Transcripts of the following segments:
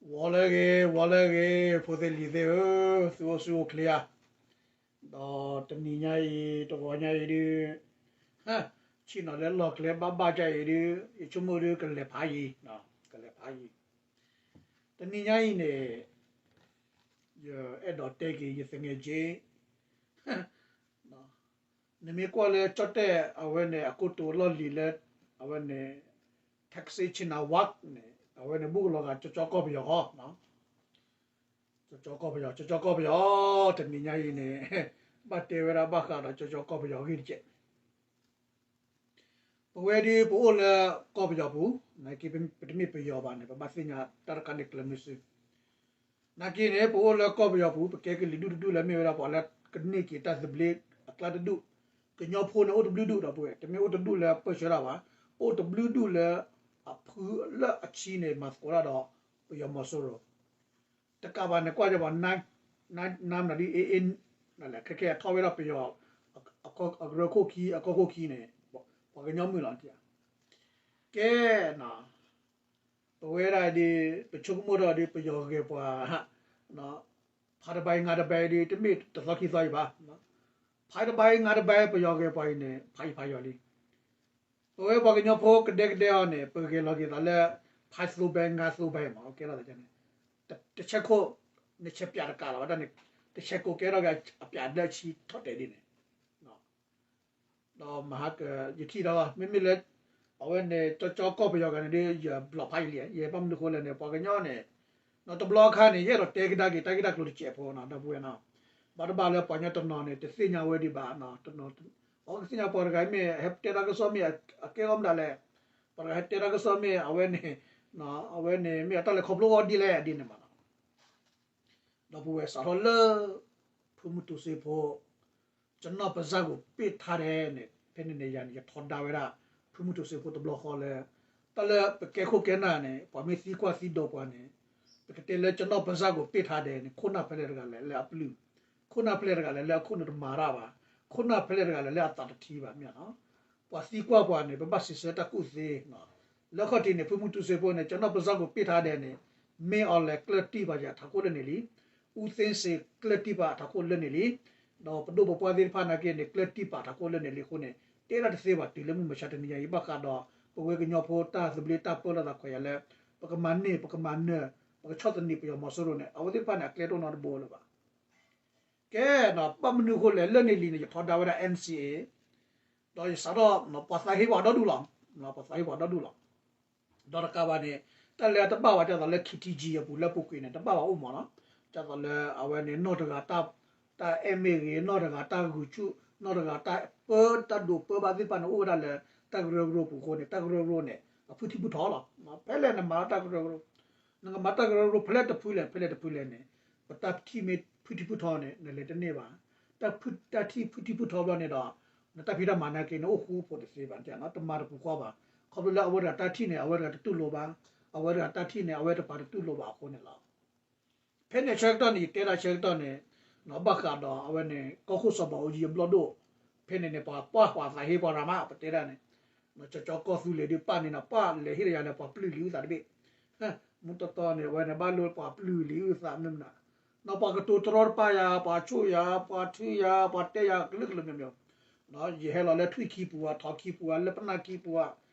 ဂီၤလၢအဂ့ၤ, ဂီၤလၢအဂ့ၤ, ဖိသ့ၣ်လံၤသ့ၣ်ဧၢ, သုအိၣ်ဆူၣ်အိၣ်ချ့ဧါ. ဒီးတနံၤညါအံၤ တဂီၤညါအံၤဒုး ဆ့ၣ်နီၤလၢလီၢ်ကျဲဘၣ်ဘၣ်ကၢ်အံၤဒုး ယဆိကမိၣ်ဒုးကလဲၤဖးယံၤ, ကလဲၤဖးယံၤ. တနံၤညါအံၤန့ၣ် ယအဲၣ်ဒိးတဲက့ၤယသငယ်ချင်း နမ့ၢ်ကွၢ်လၢကၠီၣ်တဲၣ်အဝဲန့ၣ် အကိတိာ်လီၢ်လံၤလၢ အဝဲန့ၣ် Thaksin Shinawatra န့ၣ် အဝဲန့ၣ်ဘူၣ်ကလီၤဂာ်ကၠီကၠီကီၢ်ပယီၤဃီ, ကၠီကၠီကီၢ်ပယီၤ, ကၠီကၠီကီၢ်ပယီၤ, တနံၤညါအံၤန့ၣ် ဘၣ်တဲဝဲဒၣ်ဘၣ်ဃးဒီးကၠီကၠီကီၢ်ပယီၤအဂ့ၢ်တက့ၢ်. ပဝဲဒုးပအိၣ်လၢကီၢ်ပယီၤပူၤ, နာ်က့ပတမ့ၢ်ပယီၤဘၣ်န့ၣ် ပဘၣ်သ့ၣ်ညါတၢ်တခါန့ၣ်ကျဲၤမုာ်စု နာ်က့န့ၣ် ပအိၣ်လၢကီၢ်ပယီၤပူၤ ပကဲကလုာ်ဒူၣ်တဒူၣ်လၢမ့ၢ်ဝဲဒၣ်ပှၤလၢကန့ၢ်က့ၤတၢ်သဘျ့အကျါတဒူၣ်, ကညီဖိန့ၣ်အိၣ်တဘျုးဒူၣ်ဒီပုၢ်ဝဲၢ်, တမ့ၢ်အိၣ်တဒူၣ်လၢပၢဆှၢတၢ်ဘၣ်, အိၣ်တဘျုးဒူၣ်လၢအဖုလၢအဆံန့ၣ် မၤသကိးတၢ်ဒီးပယီၤမီၤစိရိၤ တကးဘၣ်န့ၣ် ကွၢ်က့ၤပှၤ နါမနုၤဒ်အ့ၣ်အ့ၣ် နလဲၣ် ခဲကဲအထီၣ်ဝဲဒၣ်ပယီၤ အကရၢခိၣ်ခံ အကီၢ်ခိၣ်ခံန့ၣ် ပှၤကညီမုၣ်လီၤ. ကဲ ပဝဲဒၣ်ဒ် ပဆိကမိၣ်ထီၣ်ဒ်ပယီၤဂဲၤပှၤ ဖးတဘၣ်အံၤ ငါတဘၣ်အံၤဒ် တမ့ၢ်တသီခံသီအံၤဘၣ်. ဖးတဘၣ်အံၤ ငါတဘၣ်အံၤ ပယီၤဂဲၤပှၤအံၤန့ၣ် ဖးယံၤဖးယီၤလံ. ပဝဲပှၤကညီဖိကဒဲကဒဲအီၤန့ၣ် ပဂဲၤလီၤက့ၤသးလၢ ဖးသိဘဲ ငါသိဘဲမး ကဲထီၣ်သးန့ၣ် တဆဲးခိၣ် နဆဲးပၠးတကးလီၤဝဲဒၣ်န့ၣ် တဆဲးကိးကဲထီၣ်က့ၤအပၠးလၢအဆံထီၣ်တဲာ်ဒ်န့ၣ် ဒီးမဟါက ယထံၣ်ဒီး မ့မ့ၢ်လၢ အဝဲန့ၣ် ကၠီကၠီကီၢ်ပယီၤဂၤန့ၣ်ဒီး ယဘျီးဖးယံာ်လံ, ယဘၣ်မနုၤဃိလဲၣ်န့ၣ် ပှၤကညီန့ၣ် တဘျီအခါန့ၣ် ယအဲၣ်ဒိးတဲကဒါက့ၤ တၢ်ဂ့ၢ်တၢ်ကျိၤတစဲးဖိနီၤ ဒီပုၢ်ဝဲၢ်နီၤ, ဘၣ်တဘၣ်လၢပှၤကညီတနီၤန့ၣ် တသ့ၣ်ညါဝဲဒံးဘၣ်, ပှၤကသ့ၣ်ညါပှၤတဂၤမ့ၢ်ဟဲတဲတၢ်ကစီၣ်မ့ၢ်အကဲအီၣ်မတၤလဲၣ်, ပှၤတဂၤဟဲတဲတၢ်ကစီၣ်မ့ၢ်အဝဲန့ၣ် အဝဲန့ၣ်မ့ၢ်အတၢ်လဲၤခီဖျိအီၤဒ်လဲၣ်ဒ်န့ၣ်မးနီၤ ဒီပုၢ်ဝဲၢ်စးထီၣ်လၢ ဖုမုၢ်တူစ့ဖိ ကနီၣ်ပစၢ်ကိးပ့ၢ်ထါဒဲးန့ၣ် ဖဲန့ၣ်န့ၣ်ယၤန့ၣ် ယထီဒါဝဲဒၣ် ဖုမုၢ်တူစ့ဖိတဘျီဃီလၢ တၢ်လၢပကဲခိၣ်ကဲနၢ်န့ၣ် ပှၤမ့ၢ်သံကွၢ်သံဒိးပှၤန့ၣ် ပကတဲလၢကနီၣ်ပစၢ်ကိးပ့ၢ်ထါဒဲးန့ၣ် ခိၣ်နၢ်ဖဲလဲၣ်တဂၤလဲၣ်လၢအပျုၢ်, ခိၣ်နၢ်ဖဲလဲၣ်တဂၤလဲၣ်လၢအခိၣ်နူာ်တမၤတၢ်ဘၣ်, ခိၣ်နၢ်ဖဲလဲၣ်တဂၤလဲၣ်လၢအသးတထံၣ်ဘၣ်မ့ၢ်နီၤ ပှၤသံကွၢ်ပှၤန့ၣ် ပဘၣ်စံးဆၢတၢ်ကူၣ်သ့, လၢခီၣ်ထံးန့ၣ် ဖုမုၢ်တူစ့ဖိန့ၣ် ကနီၣ်ပစၢ်ကိးပ့ၢ်ထါဒဲးန့ၣ် မ့ၢ်အီၤလဲၤကျၢၢ်တံၢ်ပာ်ယၤထးခိၣ်လၢန့ၣ်လံ, အူသ့စ့ၤကျၢၢ်တံၢ်ပာ်ထးခိၣ်လၢန့ၣ်လံ, ဒီးပဒိၣ်ပပှၢ်သ့ၣ်တဖၣ်နာ်က့န့ၣ် ကျၢၢ်တံၢ်ပာ်ထးခိၣ်လၢန့ၣ်လံအဃိန့ၣ် တဲဒၣ်တသ့ဘၣ်တုၤလၢမုၢ်မဆါတနံၤညါအံၤ ဘၣ်ဃးဒီး ပဝဲကညီဖိတၢ်သဘျ့တၢ်ပၢလီၤသးခွဲးယာ်လၢ ပကမၤန့ၢ် ပကမၤနၢၤ ပကဆီၣ်သနံးပယီၤမီၤစိရိၤန့ၣ် အဝဲသ့ၣ်တဖၣ်န့ၣ် အကျဲတအိၣ်နီတဘိလၢၤဘၣ် ကဲနီၤ ဘၣ်မနုၤအဃိလဲၣ် လၢန့ၣ်လံန့ၣ် ယထီဒါဝဲဒၣ် N C A ဒီးယစးထီၣ် ပှၤသးဟ့ပှၤဒီဒူၣ်လီၤ, ပှၤသးဟ့ပှၤဒီဒူၣ်လီၤ, ဒီးတကးဘၣ်န့ၣ် တၢ်လၢအတဘၣ်ဝဲဒ်သိးလၢ K T G အပူၤလၢအပူၤကွံာ်န့ၣ် တဘၣ်ဝဲအိၣ်မးလီၤ, ဒ်သိးလၢအဝဲန့ၣ် နီၢ်တဂၤတၢ်အဲၣ်မ့ၢ်ဂ့ၤ နီၢ်တဂၤတၢ်ဂုာ်ဆူၣ် နီၢ်တဂၤတၢ်ပၢတၢ်ဒိးပၢဘၣ်သ့ၣ်တဖၣ်န့ၣ် အိၣ်ဝဲဒၣ်လၢ တၢ်ကရၢကရိပူၤအဃိန့ၣ် တၢ်ကရၢကရိန့ၣ် အဖုထံဖုထီလီၤ, ဖဲလဲၣ်နမၤတၢ်ကရၢကရိ နကမၤတၢ်ကရၢကရိဖဲလဲၣ်တဖုလဲၣ် ဖဲလဲၣ်တဖုလဲၣ်န့ၣ် ပတၢ်ထံၣ်မ့ၢ်ဖုထံဖုထီန့ၣ် နလဲၤတန့ၢ်ဘၣ်, တၢ်ထံၣ်ဖုထံဖုထီဘျီန့ၣ်ဒီး နတၢ်ဖံးတၢ်မၤနာ်က့န့ၣ် အိၣ်ဃူအိၣ်ဖိးတသ့ဘၣ်, တမၤတပူၤဃီဘၣ်, ခီဖျိလၢအဝဲတဂၤတၢ်ထံၣ်န့ၣ် အဝဲတဂၤတတူၢ်လိာ်ဘၣ်, အဝဲတဂၤတၢ်ထံၣ်န့ၣ် အဝဲတပာ်တတူၢ်လိာ်ဘၣ်အဃိန့ၣ်လီၤ. ဖဲန့ၣ်ဆၢကတီၢ်န့ၣ် ယတဲဒၣ်ဆၢကတီၢ်န့ၣ် ဘၣ်ဃးဒီးအဝဲန့ၣ် ကီၢ်ခိၣ်စီၤဘးအူကၠံအဘျီၣ်ဒိၣ်, ဖဲန့ၣ်န့ၣ် ပှၤကွၢ်ပှၤသးဟ့ပှၤရၤမး ပတဲဒၣ်န့ၣ် ကၠီကၠီကီၢ်သူလ့ၤဒုးပၢ်န့ၣ်နီၤ ပၢ်လဲၤဟ့ၣ်လီၤယၤလၢပှၤပျုၢ်လံာ်အုၣ်သးတဘ့ၣ်, မူတီတီန့ၣ် အဝဲန့ၣ် ဘၣ်လိပှၤပျုၢ်လံာ်အုၣ်သးမနုၤမနုၤ, နီၤပှၤကတိၤတရီတပါယၤ ပှၤဆိၣ်ယၤ ပှၤထုယၤ ပှၤတဲယၤကလုာ်ကလုာ်မံၤမံၤ, ယဟဲလီၤလၢထွံၣ်ခံပူၤဧါ ထိးခံပူၤဧါ လၢပနၢ်ခံပူၤဧါ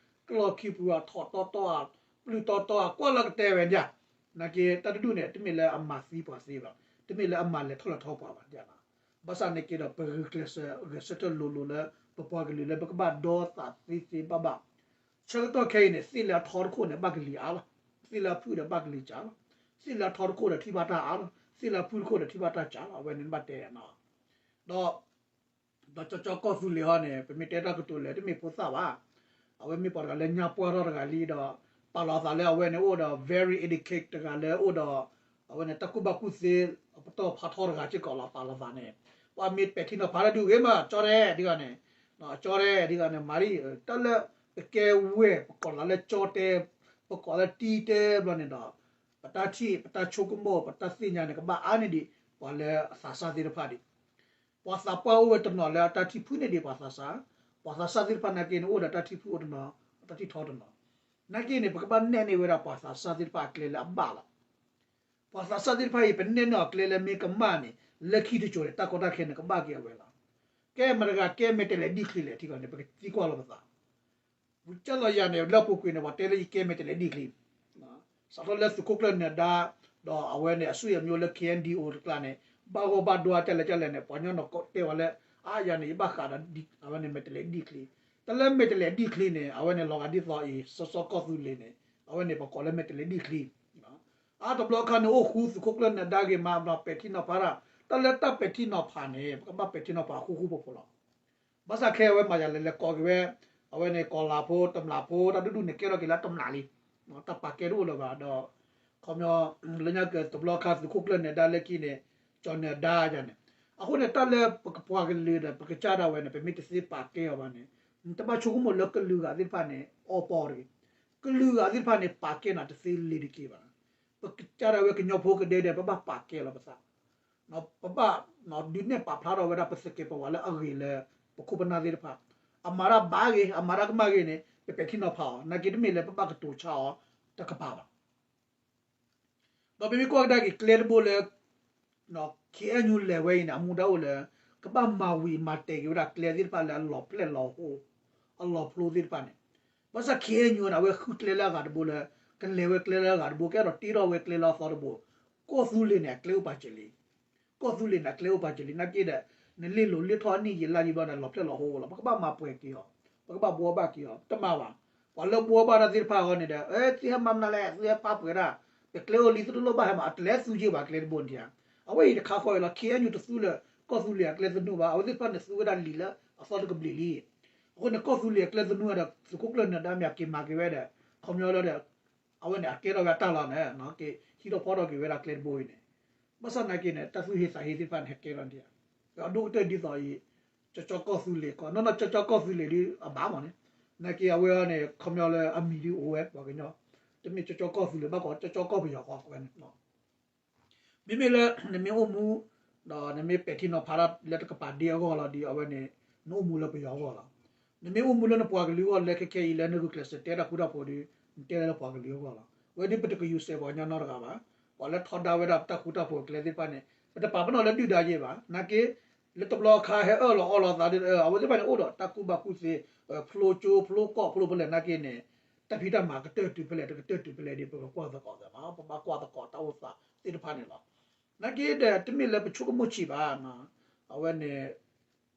ကျီၢ်ခံပူၤဧါ ထိးတီတီဧါ ပျုၢ်တီတီဧါ ကွၢ်လၢကတဲဝဲဒၣ်, နာ်က့တၢ်တဒူၣ်န့ၣ် တမ့ၢ်လၢအမၤသံပှၤသ့ဘၣ်, တမ့ၢ်လၢအမၤလဲၤထီၣ်လဲၤထီပှၤဘၣ်, ဘၣ်ဆၣ်နာ်က့ဒီး ပဂုာ်ကျဲးစၢးဂဲၤဆၢထၢၣ်လိၤလိၤလၢ ပပှၤကလုာ်လၢပကဘၣ်ဒီသးသ့သ့ဘၣ်ဘၣ်, ဆၢကတီၢ်ခဲအံၤန့ၣ် သ့ၣ်လၢအထီတခိၣ်န့ၣ် ဘၣ်ကလံၤအါလီၤ, သ့ၣ်လၢအဖုၣ်ဒီးဘၣ်ကလံၤစှၤလီၤ, သ့ၣ်လၢအထီတခိၣ်ဒီးထံၣ်ဘၣ်တၢ်အါလီၤ, သ့ၣ်လၢအဖုၣ်တခိၣ်ဒီးထံၣ်ဘၣ်တၢ်စှၤလီၤ, အဝဲန့ၣ်ဘၣ်တဲနီၤ, ဒီး ဒီးကၠီကၠီကီၢ်သူလ့ၤဟီန့ၣ် ပမ့ၢ်တဲတၢ်ကတိၤလဲၣ် တမ့ၢ်ဖိသၣ်ဘၣ်, အဝဲမ့ၢ်ပှၤတဂၤလၢညါပှၢ်ထီၣ်တဂၤလံဒီး ပာ်လီၤသးလၢအဝဲန့ၣ်အိၣ်ဒီး very educate တဂၤလၢအိၣ်ဒီး အဝဲန့ၣ်တၢ်ကူၣ်ဘၣ်ကူၣ်သ့ အပတီၢ်ဖးထီတဂၤစ့ၢ်ကီးလီၤ ပာ်လီၤသးန့ၣ်, ပှၤမ့ၢ်ပဲာ်ထံနီၤဖးတၢ်ဒုးဂ့ၤမး ကၠီတဲဒ်ဂၤန့ၣ်, ကၠီတဲဒ်ဂၤန့ၣ် မၤဒ် တၢ်လၢပကဲဝဲၢ် ပကိးလီၤသးလၢကၠီတဲ ပကိးလၢတံတဲဘျီန့ၣ်ဒီး ပတၢ်ထံၣ် ပတၢ်ဆိကမိၣ် ပတၢ်သ့ၣ်ညါန့ၣ် ကဘၣ်အါန့ၢ်ဒံး ပှၤလၢအသးစၢ်သ့ၣ်တဖၣ်ဒံး ပှၤသးပှၢ်အိၣ်ဝဲတနီၤလၢအတၢ်ထံၣ်ဖုၣ်န့ၢ်ဒံးပှၤသးစၢ်, ပှၤသးစၢ်သ့ၣ်တဖၣ်နာ်က့န့ၣ် အိၣ်ဒီးတၢ်ထံၣ်ဖုၣ်အိၣ်တနီၤ, တၢ်ထံၣ်ထီတနီၤ, နာ်က့န့ၣ် ပကဘၣ်နဲၣ်န့ၢ်ဝဲဒၣ်ပှၤသးစၢ်သ့ၣ်တဖၣ်အကျဲလၢအဘၣ်လီၤ. ပှၤသးစၢ်သ့ၣ်တဖၣ်အံၤ ပနဲၣ်န့ၢ်အီၤကျဲလၢမ့ၢ်ကမၣ်န့ၣ် လၢခံတစိၤန့ၣ် တၢ်ကီတၢ်ခဲန့ၣ် ကဘၣ်က့ၤအဝဲလီၤ. ကဲမတၤတဂၤကဲမဲာ်တဲးလဲးဒ်ချ့လဲၣ် ထံကီၢ်န့ၣ် ပကသံကွၢ်လီၤပသး ကၢ်လီၤယၤန့ၣ် လၢအပူၤကွံာ်န့ၣ် ပှၤတဲလၢယကဲမဲာ်တဲးလဲးဒ်ချ့ စးထီၣ်လၢသုးခိၣ်ကျၢၢ်နၢၤဒါ ဒီးအဝဲန့ၣ် အဆွေအမျိုးလၢ K N D O တကျါန့ၣ် ဘၣ်ဂီၢ်ဘၣ်ဒွါတၢ်လဲၤတၢ်လဲၤန့ၣ် ပှၤကညီနီၢ်ကီၢ်တဲဝဲလၢ အါယၤန့ၣ် ယဘၣ်ဃးဒီး အဝဲန့ၣ် မဲာ်တဲးလဲးဒ်ချ့, တၢ်လၢမဲာ်တဲးလဲးဒ်ချ့န့ၣ် အဝဲန့ၣ် လီၤဂာ်ဒ်သိးအံၤ စီစီကီၢ်သူလ့ၤန့ၣ် အဝဲန့ၣ် ပကိးလၢမဲာ်တဲးလဲးဒ်ချ့ အါတဘျီအခါန့ၣ် အိၣ်ဃူသုးခိၣ်ကျၢၢ်နၢၤဒါဂ့ၤမး ဘၣ်ပဲာ်ထံနီၤဖးတၢ်, တၢ်လၢတၢ်ပဲာ်ထံနီၤဖးန့ၣ် ပကဘၣ်ပဲာ်ထံနီၤဖးဃူဃူဖိးဖိးလီၤ. ဘၣ်ဆၣ်ခဲအံၤအဝဲမၤယၤလဲၤလဲၤကိးက့ၤဝဲ အဝဲန့ၣ် ကီၤလၤဖိ တမျးဖိ တၢ်ဒူၣ်ဒူၣ်န့ၣ် ကဲထီၣ်က့ၤလၢတမျးလံ, တၢ်ပာ်ကဲတအိၣ်လၢၤဘၣ်ဒီး ခီပညီ လၢညါက့ၤတဘျီခါသုးခိၣ်ကျၢၢ်နၢၤဒါလၢခံန့ၣ် ကၠီၤနၢၤဒါယၤန့ၣ်, အဃိန့ၣ် တၢ်လၢပကပှၤကလုာ်ဒီး ပကစၢ်ဒၣ်ဝဲန့ၣ် ပမ့ၢ်တသ့ပာ်ကဲအီၤဘၣ်န့ၣ် တဘၣ်ဆိကမိၣ်လၢကလုာ်ဂၤသ့ၣ်တဖၣ်န့ၣ် အီပီတဂ့ၤ, ကလုာ်ဂၤသ့ၣ်တဖၣ်န့ၣ် ပာ်ကဲနၤတသ့လ့ၤတက့ၢ်ဘၣ်. ပကစၢ်ဒၣ်ဝဲကညီဖိကဒဲဒီး ပဘၣ်ပာ်ကဲလီၤပသး ပဘၣ်ဒုးနဲၣ်ပာ်ဖျါထီၣ်ဝဲဒၣ်ပသကဲးပဝးလၢအဂ့ၤလၢ ပခိၣ်ပနၢ်သ့ၣ်တဖၣ်, အမၤတၢ်ဘၣ်ဂ့ၤ အမၤတၢ်ကမၣ်ဂ့ၤန့ၣ် ပပဲာ်ထံနီၤဖးအီၤ, နာ်က့တမ့ၢ်လၢပဘၣ်ကတိၤဆါအီၤတကပၤဘၣ်. ဒီးပမ့ၢ်ကွၢ်ကဒါက့ၤကျဲတဘိလၢ K N U လဲၤဝဲအံၤန့ၣ် အမူဒါအိၣ်လၢ ကဘၣ်မၤဝံၤမၤတဲာ်က့ၤဝဲဒၣ်ကျဲသ့ၣ်တဖၣ်လၢအလီၤဖျဲၣ်လီၤဟိ အလီၤဖျိသ့ၣ်တဖၣ်န့ၣ်, ဘၣ်ဆၣ် K N U န့ၣ် အဝဲဃုကျဲလၢအဂၤတဘိလၢ ကလဲၤဝဲကျဲလၢအဂၤတဘိ ကအဲၣ်ဒိးတ့ထီၣ်ဝဲကျဲလၢအသီတဘိ, ကီၢ်သူလ့ၤန့ၣ် အကျဲအိၣ်ပာ်စၢၤလံ ကီၢ်သူလ့ၤန့ၣ် အကျဲအိၣ်ပာ်စၢၤလံ နာ်က့ဒီး နလ့ၣ်လိၤလ့ၣ်ထီၣ်နံၣ်ယံာ်လါယံာ်ဘျီန့ၣ် လီၤဖျဲၣ်လီၤဟိလီၤ ပကဘၣ်မၤပှဲၤက့ၤအီၤ, ပကဘၣ်ဘှီဘၣ်က့ၤအီၤ တမၤဘၣ်. ပှၤလၢဘှီဘၣ်တၢ်သ့ၣ်တဖၣ်အဂီၢ်န့ၣ်ဒီး သုဟဲမၤမနုၤလဲၣ် သုဟဲပာ်ပှဲၤတၢ်, ပကျဲအိၣ်လံ သုတလိၣ်ဘၣ်ဟဲမၤ အတလဲၤသူက့ၤဘၣ်ကျဲတဘိန့ၣ်ဧါ. အဝဲအံၤတခါဃီအံၤလီၤ K N U တသူလၢ ကီၢ်သူလ့ၤအကျဲသနူဘၣ်, အဝဲသ့ၣ်တဖၣ်န့ၣ်သူဝဲဒၣ်လံာ်လၢအသီတကဘျံးလံ. အဃိန့ၣ် ကီၢ်သူလ့ၤအကျဲသနူဒီး သုးခိၣ်ကျၢၢ်နၢၤဒါမ့ၢ်အက့ၤမၤက့ၤဝဲဒီး ခီပညီလၢဒီး အဝဲန့ၣ် အကဲထီၣ်ဝဲအတၢ်လီၢ်န့ၣ် က့ၤဟံးထီၣ်ဖီထီၣ်က့ၤဝဲဒၣ်ကျဲတဘိအံၤန့ၣ်, ဘၣ်ဆၣ်နာ်က့န့ၣ် တၢ်သူၣ်ဟ့သးဟ့သ့ၣ်တဖၣ်န့ၣ် ဟဲကဲထီၣ်ဒ်အံၤ, အဒိၣ်ကတၢၢ်ဒ်သိးအံၤ ကၠီကၠီကီၢ်သူလ့ၤကီး နီၢ်နီၢ်ကၠီကၠီကီၢ်သူလ့ၤဒ်အဘၣ်မးန့ၣ်, နာ်က့အဝဲအံၤန့ၣ် ခီပညီလၢအမံၤဒ်အိၣ်ဝဲပှၤကညီ, တမ့ၢ်ကၠီကၠီကီၢ်သူလ့ၤ ဘၣ်ကီးကၠီကၠီကီၢ်ပယီၤဃီဝဲန့ၣ် မ့မ့ၢ်လၢ နမ့ၢ်အိၣ်မူ ဒီးနမ့ၢ်ပဲာ်ထံနီၤဖးတၢ်လၢတကပၤဒ့အဂီၢ်လီၤဒီး အဝဲန့ၣ် နအိၣ်မူလၢပယီၤအဂီၢ်လီၤ. နမ့ၢ်အိၣ်မူလၢနပှၤကလုာ်အဂီၢ်လၢခဲခဲအံၤလၢနဂုာ်ကျဲးစၢးတဲတၢ်ဃူတၢ်ဖိးဒီး နတဲလၢပှၤကလုာ်အဂီၢ်လီၤ. အဝဲဒ်ပတကယူၤစဲးပှၤကညီနီတဂၤဘၣ်. ပှၤလၢထီဒါဝဲဒၣ်တၢ်ဃူတၢ်ဖိးကျဲသ့ၣ်တဖၣ်န့ၣ် ပတပာ်ပနီၣ်လၢဒုၣ်ဒါယဲၢ်ဘၣ်. နာ်က့ လၢတဘျီအခါဟဲအၢၣ်လီၤအီလီၤသးဒီး အဝဲသ့ၣ်တဖၣ်န့ၣ် အိၣ်ဒီးတၢ်ကူၣ်ဘၣ်ကူၣ်သ့ ဖျိကၠိဖျိကီၢ်ဖျိဖဲလဲၣ် နာ်က့န့ၣ် တၢ်ဖံးတၢ်မၤကတၢၢ်တုၤဖဲလဲၣ် တကတၢၢ်တုၤဖဲလဲၣ်ဒီး ပကကွၢ်သကိးသးမး ပဘၣ်ကွၢ်သကိးတၢ်အိၣ်သးသ့ၣ်တဖၣ်န့ၣ်လီၤ. နာ်က့ဒီး တမ့ၢ်လၢပဆိကမိၣ်ဆံးဘၣ်. အဝဲန့ၣ်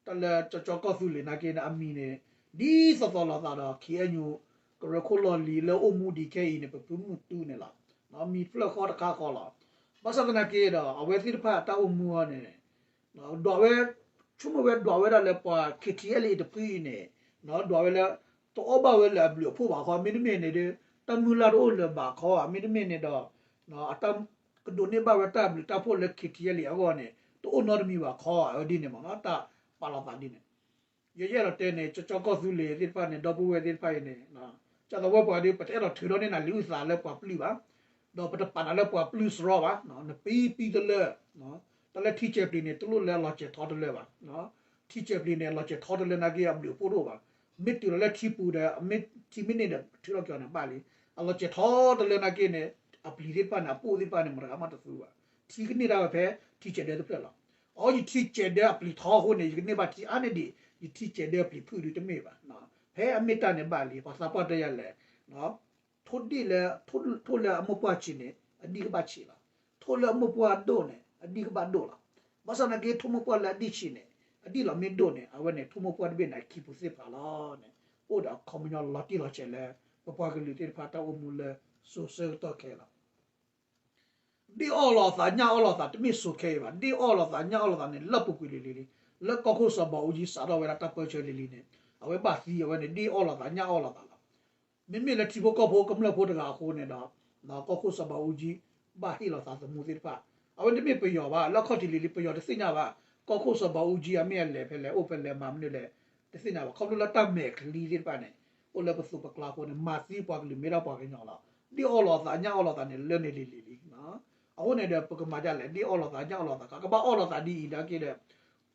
တၢ်လၢကၠီကၠီကီၢ်သူလ့ၤနာ်က့န့ၣ် အမံၤန့ၣ် ဒ်သိးသိးလိာ်သးဒီး K N U ကရၢခိၣ်လီၢ်လံၤလၢအိၣ်မူဒံးခဲအံၤန့ၣ် ပဖုမုၢ်တူန့ၣ်လီၤ. မံၤဖျၢၣ်ဃီတခါဃီလီၤ. ဘၣ်ဆၣ်သနာ်က့ဒီး အဝဲသ့ၣ်တဖၣ်အတၢ်အိၣ်မူအီၤန့ၣ် ဒွးဝဲ ဆိကမိၣ်ဝဲဒွးဝဲဒၣ်လၢပှၤ K T L A တဖုအံၤန့ၣ် ဒွးဝဲလၢ တအီၣ်ဘၣ်ဝဲလၢအဘျုးအဖှိၣ်ဘၣ်ခီ မ့တမ့ၢ်န့ၣ်ဒီး တၢ်မုၢ်လၢ်တအိၣ်လၢၤဘၣ်ခီ မ့တမ့ၢ်န့ၣ်ဒီး အတၢ်ကဒိးန့ၢ်ဘၣ်ဝဲတၢ်ဘျုးတၢ်ဖှိၣ်လၢ K T L A အဂီၢ်န့ၣ် တအိၣ်နီတမံၤဘၣ်ခီ အဝဲဒ်န့ၣ်မ့ၢ်နီၤ တၢ်ပာ်လီၤသးဒ်န့ၣ် ယဲယအဲၣ်ဒိးတဲန့ၣ် ကၠီကၠီကီၢ်သူလ့ၤသ့ၣ်တဖၣ်န့ၣ် ဒီပုၢ်ဝဲၢ်သ့ၣ်တဖၣ်အံၤန့ၣ် ကၢ်သးဝဲပှၤဒီး ပတအဲၣ်ဒိးထုးထီၣ်န့ၢ်နၤလံာ်အုၣ်သးလၢပှၤပျုၢ်ဘၣ်, ဒီးပတပာ်နၤလၢပှၤပျုၢ်စရီဘၣ်, နပံပံတလၢာ်, တၢ်လၢထံစဲးပျံၤန့ၣ် တလိၣ်လၢအလီၤစဲးထီတလၢာ်ဘၣ်, ထံစဲးပျံၤန့ၣ် အလီၤစဲးထီတလၢာ်နာ်က့ အဘျုးအဖှိၣ်တအိၣ်ဘၣ်, မ့ၢ်တုၤလီၤလၢထံပူၤဒီး မ့ၢ်ထံမ့ၢ်န့ၢ်ဒီး ထုးထီၣ်က့ၤအီၤန့ၣ်ဘၣ်လံ, အလီၤစဲးထီတလၢာ်နာ်က့န့ၣ် အပျံၤသ့ၣ်တဖၣ်န့ၣ် အပိၣ်သ့ၣ်တဖၣ်န့ၣ် မတၤဂၤမးတသူဘၣ်, ထံကန့ၢ်တၢ်ဝဲဖဲ ထံစဲးဒၢတဖျၢၣ်လီၤ. အီ ယထံစဲးဒၢအပျံၤထီအဃိန့ၣ် ယကန့ၢ်ဘၣ်ထံအါန့ၢ်ဒံး, ယထံစဲးဒၢအပျံၤဖုၣ်ဒုတမ့ၢ်ဘၣ်. ဖဲအမ့ၢ်တၢ်န့ၣ်ဘၣ်လံ, ပှၤသးပှၢ်တဲယၤလဲၣ်, ထိၣ်ဒ့ၣ်လၢ ထိၣ်လၢအမိၢ်ပှၢ်ဆံးန့ၣ် အဒံၣ်ကဘၣ်ဆံးလီၤ. ထိၣ်လၢအမိၢ်ပှၢ်ဒိၣ်န့ၣ် အဒံၣ်ကဘၣ်ဒိၣ်လီၤ. ဘၣ်ဆၣ်သနာ်က့ ထိၣ်မိၢ်ပှၢ်လၢအဒံၣ်ဆံးန့ၣ် အဒံၣ်လီၤမ့ၢ်ဒိၣ်န့ၣ် အဝဲန့ၣ် ထိၣ်မိၢ်ပှၢ်တဘ့ၣ်န့ၣ် အခံပူၤသ့ၣ်ဖးလီၤန့ၣ် အိၣ်ဒီးအခီပညီလီၤတံၢ်လီၤဆဲးလၢ ပပှၤကလုာ်သ့ၣ်တဖၣ်တၢ်အိၣ်မူလၢစိၤဆၢကတီၢ်ခဲအံၤလီၤ. ဒ့ၣ်အီၣ်လိာ်သးညၣ်အီၣ်လိာ်သး တမ့ၢ်စိၤခဲအံၤဘၣ်, ဒ့ၣ်အီၣ်လိာ်သးညၣ်အီၣ်လိာ်သးန့ၣ် လၢပူၤကွံာ်လံၤလံၤလံၤ, လၢကီၢ်ခိၣ်စီၤဘးအူကၠံစးထီၣ်ဝဲဒၣ်တၢ်ပၢဆှၢလံၤလံၤန့ၣ် အဝဲဘၣ်သံအဝဲန့ၣ် ဒ့ၣ်အီၣ်လိာ်သးညၣ်အီၣ်လိာ်သးလီၤ. မ့မ့ၢ်လၢထံဖိကီၢ်ဖိကမျၢၢ်ဖိတဂၤအဃိန့ၣ်ဒီး ကီၢ်ခိၣ်စီၤဘးအူကၠံ ဘၣ်ဟ့ၣ်လီၤသးသမူသ့ၣ်တဖၣ်, အဝဲတမ့ၢ်ပယီၤဘၣ်, လၢအခီၣ်ထံးလံၤလံၤ ပယီၤတသ့ၣ်ညါဘၣ်, ကီၢ်ခိၣ်စီၤဘးအူကၠံအမ့ၢ်အလဲၤဖဲလဲၣ် အိၣ်ဖဲလဲၣ် မၤမနုၤလဲၣ် တသ့ၣ်ညါဘၣ်, ခီဖျိလၢတၢ်မဲာ်ချံသ့ၣ်တဖၣ်န့ၣ် အိၣ်လၢပသိးပကျါအဃိန့ၣ် မၤသံပှၤကလုာ်မ့ၢ်ဒၣ်ပှၤကညီလီၤ. ဒ့ၣ်အီၣ်လိာ်သးညၣ်အီၣ်လိာ်သးန့ၣ် လၢန့ၣ်လံၤလံၤလံၤ အဃိန့ၣ်ဒီး ပကမၤဒ်လဲၣ်, ဒ့ၣ်အီၣ်လိာ်သးညၣ်အီၣ်လိာ်သး ကဘၣ်အီၣ်လိာ်သးဒ်အံၤနာ်က့ဒီး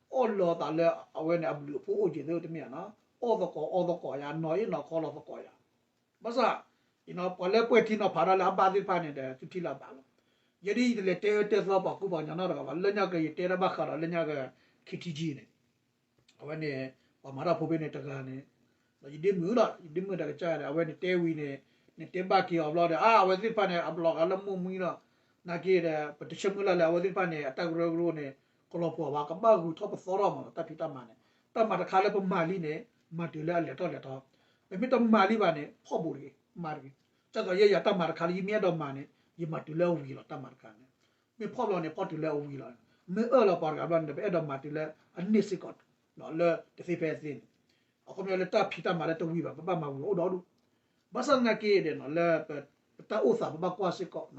အီၣ်လိာ်သးလၢအဝဲန့ၣ်အဘျုးအဖှိၣ်အိၣ်က့ၤသ့တမ့ၢ်ဧါနီၤ, အီၣ်သကိးအီသကိးယၤ နီၢ်အ့ၣ်နီၢ်ခီလီၤသကိးယၤ, ဘၣ်ဆၣ် ပှၤလၢပှဲၤထံနီၤဖးတၢ်လၢအဘၣ်သ့ၣ်တဖၣ်န့ၣ်ဒီး သုထံၣ်လၢအဘၣ်လီၤ. ယဲဒ်ယတလဲၤတဲအၢတဲသီပှၤကူပှၤကညီနီတဂၤဘၣ်, လၢညါက့ၤယတဲဒၣ်ဘၣ်ဃးဒီးလၢညါက့ၤ K T G န့ၣ်, အဝဲန့ၣ် ပှၤမၤတၢ်ဖိဖဲန့ၣ်တဂၤန့ၣ်, ဒီးယဒ့မုာ်လီၤ, ယဒ့မုာ်တၢ်ကစၢ်ဒီး အဝဲန့ၣ်တဲဝံၤန့ၣ်, နတဲဘၣ်က့ၤအီၤဘျီဒီး အါ အဝဲသ့ၣ်တဖၣ်န့ၣ် အဘျီဂၤလၢမိၢ်မှံလီၤ, နာ်က့ဒီး ပတဆၢမုၢ်လၢ်လၢအဝဲသ့ၣ်တဖၣ်န့ၣ် အတၢ်ကရၢကရိန့ၣ် ကလီၤပှီၢ်ဘၣ်, ကဘၣ်ဂုၤထီၣ်ပသီထီၣ်မးလီၤ. တၢ်ဖံးတၢ်မၤန့ၣ် တၢ်မၤတခါလၢပမၤလံန့ၣ် မၤတုၤလၢအလဲၤထီၣ်လဲၤထီ, ပမ့ၢ်တမၤလံဘၣ်န့ၣ် ဖီၣ်ဘူးတဂ့ၤ, မၤတဂ့ၤ. ဒ်သိးယဲယၤတၢ်မၤတခါလၢယမ့ၢ်အဲၣ်ဒိးမၤန့ၣ် ယမၤတုၤလၢအဝံၤလီၤ တၢ်မၤတခါန့ၣ်, မ့ၢ်ဖီၣ်ဘျီန့ၣ် ဖီၣ်တုၤလၢအဝံၤလီၤ. မ့ၢ်အၢၣ်လီၤပှၤတဂၤဘျီန့ၣ် ပအဲၣ်ဒိးမၤတုၤလၢအန့ၢ်စ့ၢ်ကီး လၢတသ့ဖဲအသ့န့ၣ်, အခီပညီလၢတၢ်ဖံးတၢ်မၤလၢတဝံၤဘၣ် ပဘၣ်မၤဝံၤအိၣ်ဒီဒူၣ် ဘၣ်ဆၣ်သနာ်က့ဒီး လၢပတၢ်အိၣ်သးပဘၣ်ကွၢ်စ့ၢ်ကီး,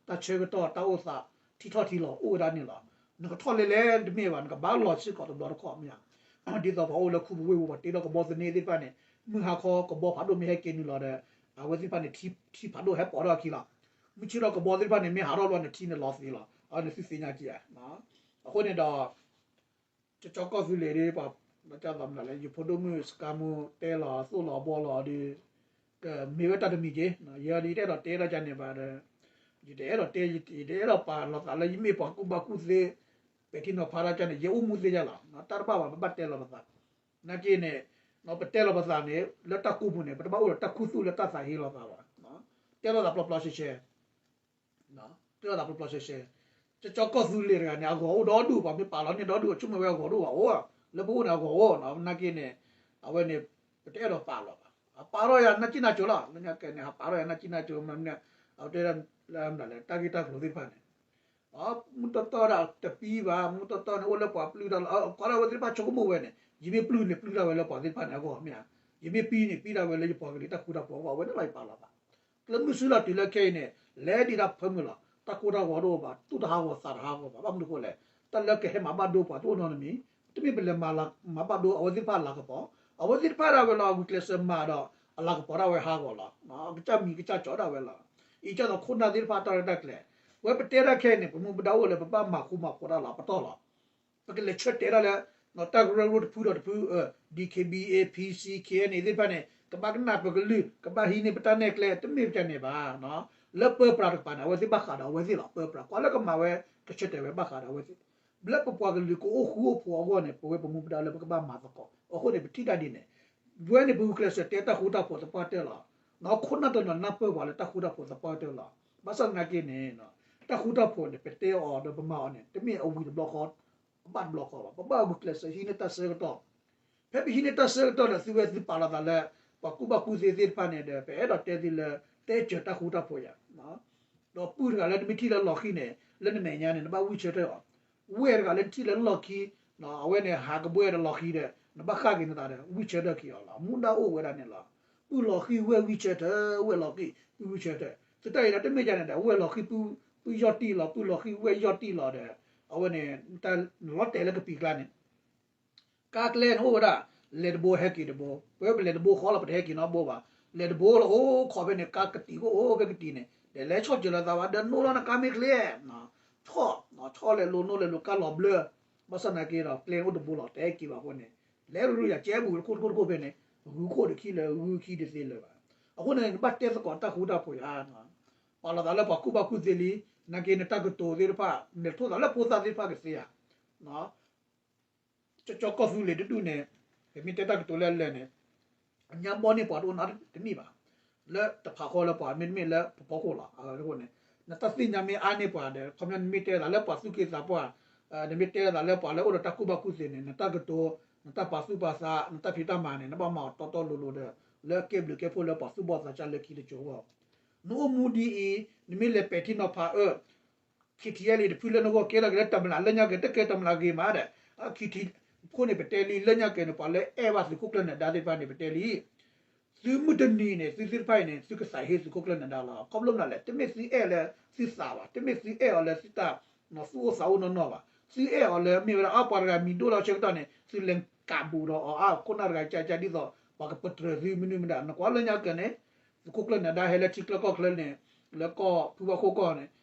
တၢ်ဆၢကတီၢ်တၢ်အိၣ်သးထံထီၣ်ထံလီၤအိၣ်ဝဲဒၣ်န့ၣ်လီၤ. နကထီၣ်လဲၤလဲၤတမ့ၢ်ဘၣ်, နကဘၣ်လီၤစ့ၢ်ကီးတဘျီတခီၣ်မ့ၢ်ဧါ. ဒ်သိးပှၤအိၣ်လၢခူပူၤဝ့ၢ်ပူၤ ပှၤတ့ထီၣ်ကဘီသန့သ့ၣ်တဖၣ်န့ၣ်, မုၢ်ဟါခီကဘီဖးဒိၣ်မ့ၢ်ဟဲက့ၤနုာ်လီၤဒီး အဝဲသ့ၣ်တဖၣ်န့ၣ် ထံဖးဒိၣ်ဟဲပိာ်ထီၣ်အခံလီၤ. မုၢ်ဆ့ၣ်ထီၣ်ကဘီသ့ၣ်တဖၣ်န့ၣ် မ့ၢ်ဟးထီၣ်ဘျီန့ၣ် ထံန့ၣ်လီၤသ့လီၤ. အဝဲန့ၣ်သုသ့ၣ်ညါက့ၤဧါ. အဃိန့ၣ်ဒီး ကကၠီကီၢ်သူလ့ၤဒီး ပှၤ လၢတၢ်သးမနုၤလဲၣ် ယဖိဒိၣ်မုၣ်စကါမူတဲလီၤသိၣ်လီၤဘှီလီၤဒီး ကမ့ၢ်ဝဲတၢ်တမံၤက့ၤ, ယဲဒၣ်ယတအဲၣ်ဒိးတဲဒၣ်ကန့ၣ်ဘၣ်ဒီး ယတအဲၣ်ဒိးတဲ ယတအဲၣ်ဒိးပာ်လီၤသးလၢယမ့ၢ်ပှၤကူၣ်ဘၣ်ကူၣ်သ့ ပဲာ်ထံနီၤဖးဒၣ်ကန့ၣ် ယအိၣ်မူသ့ယါလီၤ. တၢ်တဘၣ်ဘၣ် ပဘၣ်တဲလီၤပသး, နာ်က့န့ၣ် ပတဲလီၤပသးန့ၣ် လၢတၢ်ကူပူၤန့ၣ် ပတဘၣ်အိၣ်ဒီးတၢ်ခူသူၣ်လၢတၢ်သးဟ့လီၤသးဘၣ်, တဲလီၤသးပျီပျီဆှဲဆှဲ တဲလီၤသးပျီပျီဆှဲဆှဲ, ကကၠီကီၢ်သူလ့ၤတဂၤန့ၣ် အဂီၤအိၣ်ဒီဒူၣ် ပှၤမ့ၢ်ပာ်လီၤန့ၢ်ဒီဒူၣ် အဆိကမိၣ်ဝဲအဂီၤဒိၣ်ဘၣ်အိၣ်, လၢပအိၣ်န့ၣ်အဂီၤအိၣ်, နာ်က့န့ၣ် အဝဲန့ၣ် ပတအဲၣ်ဒိးပာ်လီၤဘၣ်, အပာ်ထီၣ်ယၤနၢ်ကံၣ်နၢ်ကၠိလီၤ, လၢညါကဲန့ၣ် ဟးပာ်ထီၣ်ယၤနၢ်ကံၣ်နၢ်ကၠိ မနုၤမနုၤ, အဝဲတဲလၢ တၢ်ဂ့ၢ်တၢ်ကျိၤသ့ၣ်တဖၣ်န့ၣ် မူတီတီဒီးတပံဘၣ်, မူတီတီန့ၣ် အိၣ်လၢပှၤပျုၢ်တၢ်လီၤ, ကိးဒၣ်ဝဲသ့ၣ်တဖၣ်ဆိကမိၣ်ဝဲန့ၣ် ယမ့ၢ်ပျုၢ်န့ၣ် ပျုၢ်ဒၣ်ဝဲလၢပှၤသ့ၣ်တဖၣ်န့ၣ်အဂီၢ်မ့ၢ်ဧါ, ယမ့ၢ်ပံန့ၣ် ပံဒၣ်ဝဲလၢယပှၤကလုာ်တၢ်ဃူတၢ်ဖိးအဂီၢ် အဝဲန့ၣ်လီၤယပာ်လီၤသး, ကျဲမုၢ်ဆူလီၤတုၤလၢခဲအံၤန့ၣ် လဲၤဒံးတၢ်ဖၢမုၢ်လီၤ, တၢ်ကိၢ်တၢ်ဂီၤတအိၣ်ဘၣ်, သူၣ်တဟးဂီၤသးတဟးဂီၤဘၣ်, ဘၣ်မနုၤအဃိလဲၣ်, တၢ်လၢကဟဲမၤဘၣ်ဒိပှၤတအိၣ်နီတမံၤ, တမ့ၢ်ပလဲၤမၤဘၣ်ဒိအဝဲသ့ၣ်တဖၣ်အလၤကပီၤ, အဝဲသ့ၣ်တဖၣ်ဒၣ်ဝဲလီၤ အဂုာ်ကျဲးစၢးမၤဒီး အလၤကပီၤဒၣ်ဝဲဟးဂီၤလီၤ, ကစၢ်မံၤကစၢ်ကၠီဒၣ်ဝဲလီၤ, အံၤကၢ်သိးခိၣ်နၢ်သ့ၣ်တဖၣ်တၢ်ရဲၣ်တၢ်ကျဲၤ, ဝဲပတဲဒၣ်ခဲအံၤန့ၣ် ပမူပဒါအိၣ်လၢပဘၣ်မၤဃူမၤဖိးတၢ်လီၤ ပတီၢ်လီၤ ပကလဲၤဆၢတဲာ်ဒၣ်လၢ တၢ်ကရၢကရိတဖုဒီးတဖု, DKBA, PC, KNA သ့ၣ်တဖၣ်န့ၣ် ကဘၣ်ကနၣ်ပကလုၢ်, ကဘၣ်ဟံးန့ၢ်ပတၢ်နဲၣ်ကျဲ, တမ့ၢ်ပတၢ်န့ၣ်ဘၣ်. လၢပၢပြးတကပၤန့ၣ် အဝဲသ့ၣ်ဘၣ်ဃးဒီးအဝဲသ့ၣ်လီၤ. ပၢပြး ကွၢ်လၢကမၤဝဲ ကဆၢတဲာ်ဝဲဘၣ်ဃးဒီးအဝဲသ့ၣ်. လၢပပှၤကလုာ်ကအိၣ်ဃူအိၣ်ဖိးအဂီၢ်န့ၣ် ပဝဲပမူပဒါလၢပကဘၣ်မၤသကိး. အဃိန့ၣ် ပထံၣ်ဒၣ်ဒ်န့ၣ် ပဝဲန့ၣ် ပဂုာ်ကျဲးစၢးတဲတၢ်ဃူတၢ်ဖိးသပှၢ်တၢၢ်လီၤ. ခိၣ်နၢ်တနီၤနၢ်ပၢၢ်ပှၤလၢတၢ်ဃူတၢ်ဖိးသပှၢ်တၢၢ်လီၤ. ဘၣ်ဆၣ်သနာ်က့န့ၣ် တၢ်ဃူတၢ်ဖိးန့ၣ် ပတဲအီၤဒီးပမၤအီၤန့ၣ် တမ့ၢ်အဝံၤတဘျီဃီ ဘၣ်တဘျီဃီဘၣ်. ပဘၣ်ဂုာ်ကျဲးစၢးဟံးန့ၢ်တၢ်ဆၢကတီၢ်. ဖဲပဟံးန့ၢ်တၢ်ဆၢကတီၢ်ဒီး သုဝဲသုပာ်လီၤသးလၢ ပှၤကူၣ်ဘၣ်ကူၣ်သ့သ့ၣ်တဖၣ်န့ၣ်ဒီး ပအဲၣ်ဒိးတဲသုလၢ တဲစၢၤတၢ်ဃူတၢ်ဖိးယၤ ဒီးပုၢ်တဂၤလၢနမ့ၢ်ထံၣ်လၢလီၢ်ခံန့ၣ် လၢနမဲာ်ညါန့ၣ် နဘၣ်ဝံၢ်ဆၢထၢၣ်အီၤ. ဝဲၢ်တဂၤလၢနထံၣ်လၢလီၢ်ခံ အဝဲန့ၣ်ဟးကဘှဲဒီးလီၢ်ခံဒီး နဘၣ်ဃၣ်က့ၤနသးဒီး ဝံၢ်ဆၢထၢၣ်က့ၤအီၤလီၤ. မူဒါအိၣ်ဝဲဒၣ်န့ၣ်လီၤ. ပုၢ်လီၢ်ခံဝဲၢ်ဝံၢ်ဆၢထၢၣ်, ဝဲၢ်လီၢ်ခံ ပုၢ်ဝံၢ်ဆၢထၢၣ်. သုတၢ်အံၤဒီးတမ့ၢ်ဒ်န့ၣ်ဒီး ဝဲၢ်လီၢ်ခံ ပုၢ်ယီၢ်တံၢ်လီၤ, ပုၢ်လီၢ်ခံဝဲၢ်ယီၢ်တံၢ်လီၤဒီး အဝဲန့ၣ် နလီၤတဲာ်လၢကပံာ်ကျါန့ၣ် ကါကျဲန့ၣ်အိၣ်ဝဲဒၣ် လဲၤတဘိဟဲက့ၤတဘိ, ပဝဲပလဲၤတဘိဃီလီၤ ပတဟဲက့ၤနီတဘိဘၣ်. လဲၤတဘိလီၤအိၣ်ခိးဖဲန့ၣ် ကါကတံာ်ကအိၣ်ဖဲကတံာ်န့ၣ် ဒီးလဲၤဆီၣ်စၢၤလီၤသးဘၣ် ဒီးနိၣ်လီၤနကါမ့ၢ်ချ့, ဆီၣ်, ဆီၣ်လဲၤလိၤနိၣ်လဲၤလိၤကါလီၤဘျၢ. ဘၣ်ဆၣ်သနာ်က့ဒီး ကျဲအိၣ်တဘိလီၤ တဟဲက့ၤဘၣ်အဃိန့ၣ် လဲၤရူယၤကဲဘူးတခိၣ်တခိၣ်တခိၣ်ဖဲန့ၣ် ဂုၤခိၣ်တခံလၢဂုၤခံတသ့လၢၤဘၣ်. အဃိန့ၣ် နဘၣ်တဲသကိးတၢ်ဃူတၢ်ဖိးယၤ ပာ်လီၤသးလၢပှၤကူၣ်ဘၣ်ကူၣ်သ့လံ, နာ်က့နတၢ်ကတိၤသ့ၣ်တဖၣ် နထိၣ်သးလၢဖိသၣ်သ့ၣ်တဖၣ်ကသ့ဧါ. ကကၠီကီၢ်သူလ့ၤတဒူၣ်န့ၣ် ပမ့ၢ်တဲတၢ်ကတိၤလၢအလဲၣ်န့ၣ် အညါဘီန့ၢ်ပှၤတအိၣ်နီတမံၤဘၣ်. လၢတဖးဃီလၢပှၤ မ့တမ့ၢ်လၢပဖီခိၣ်လီၤ. အဃိန့ၣ် နတၢ်သ့ၣ်ညါမ့ၢ်အါန့ၢ်ပှၤဒီး ခီပညီနမ့ၢ်တဲသးလၢပှၤသူၣ်က့သးပှၢ်, နမ့ၢ်တဲသးလၢပှၤလၢအိၣ်ဒီးတၢ်ကူၣ်ဘၣ်ကူၣ်သ့န့ၣ် နတၢ်ကတိၤ, နတၢ်ပာ်သူၣ်ပာ်သး, နတၢ်ဖံးတၢ်မၤန့ၣ် နဘၣ်မၤအီၤတီတီလိၤလိၤဒီး လၢကဲဘျုးကဲဖှိၣ်လၢပှၤသူၣ်ဘီၣ်သးစၢ်လၢခံတစိၤအဂီၢ်. နအိၣ်မူဒ်အံၤ နမ့ၢ်လဲၤပဲာ်ထံနီၤဖးအၢ ခံထံၣ်အဲလံ တဖုလၢနဂီၢ်ကဲထီၣ်က့ၤလၢတမျး လၢညါက့ၤ တကဲတမျးဂ့ၤမးဒီး ခံထံၣ်ဖိန့ၣ် ပတဲလံ လၢညါက့ၤန့ၣ် ပှၤလၢအဲၣ်ဘၣ်သုးခိၣ်ကျၢၢ်နၢၤဒါသ့ၣ်တဖၣ်န့ၣ် ပတဲလံ သုမုၢ်တနံၤန့ၣ် သုသ့ၣ်တဖၣ်အံၤန့ၣ် သုကသးဟ့သုးခိၣ်ကျၢၢ်နၢၤဒါလီၤ. ခီဖျိမနုၤလဲၣ် တမ့ၢ်သုအဲၣ်လၢသုသးဘၣ်, တမ့ၢ်သုအဲၣ်အီၤလၢသုတၢ်သူၣ်အိၣ်သးအိၣ်နီၢ်နီၢ်ဘၣ်. သုအဲၣ်အီၤလၢမ့ၢ်ဝဲဒၣ် အါ ပှၤတဂၤမံၤဒိၣ်လီၤဆၢကတီၢ်န့ၣ် သုလဲၤကးဘူးဒီးအီၤ အါ ခိၣ်နၢ်တဂၤကၢ်ကၢ် ဒ်သိး ပှၤကပတြၢၤသုမနုၤမတၤ နကွၢ်လၢညါက့ၤန့ၣ် သုးခိၣ်ကျၢၢ်နၢၤဒါဟဲလၢထံချၢကီၢ်ချၢန့ၣ် လၢကီၢ်ဖုဘၣ်ခိၣ်ကီၢ်န့ၣ်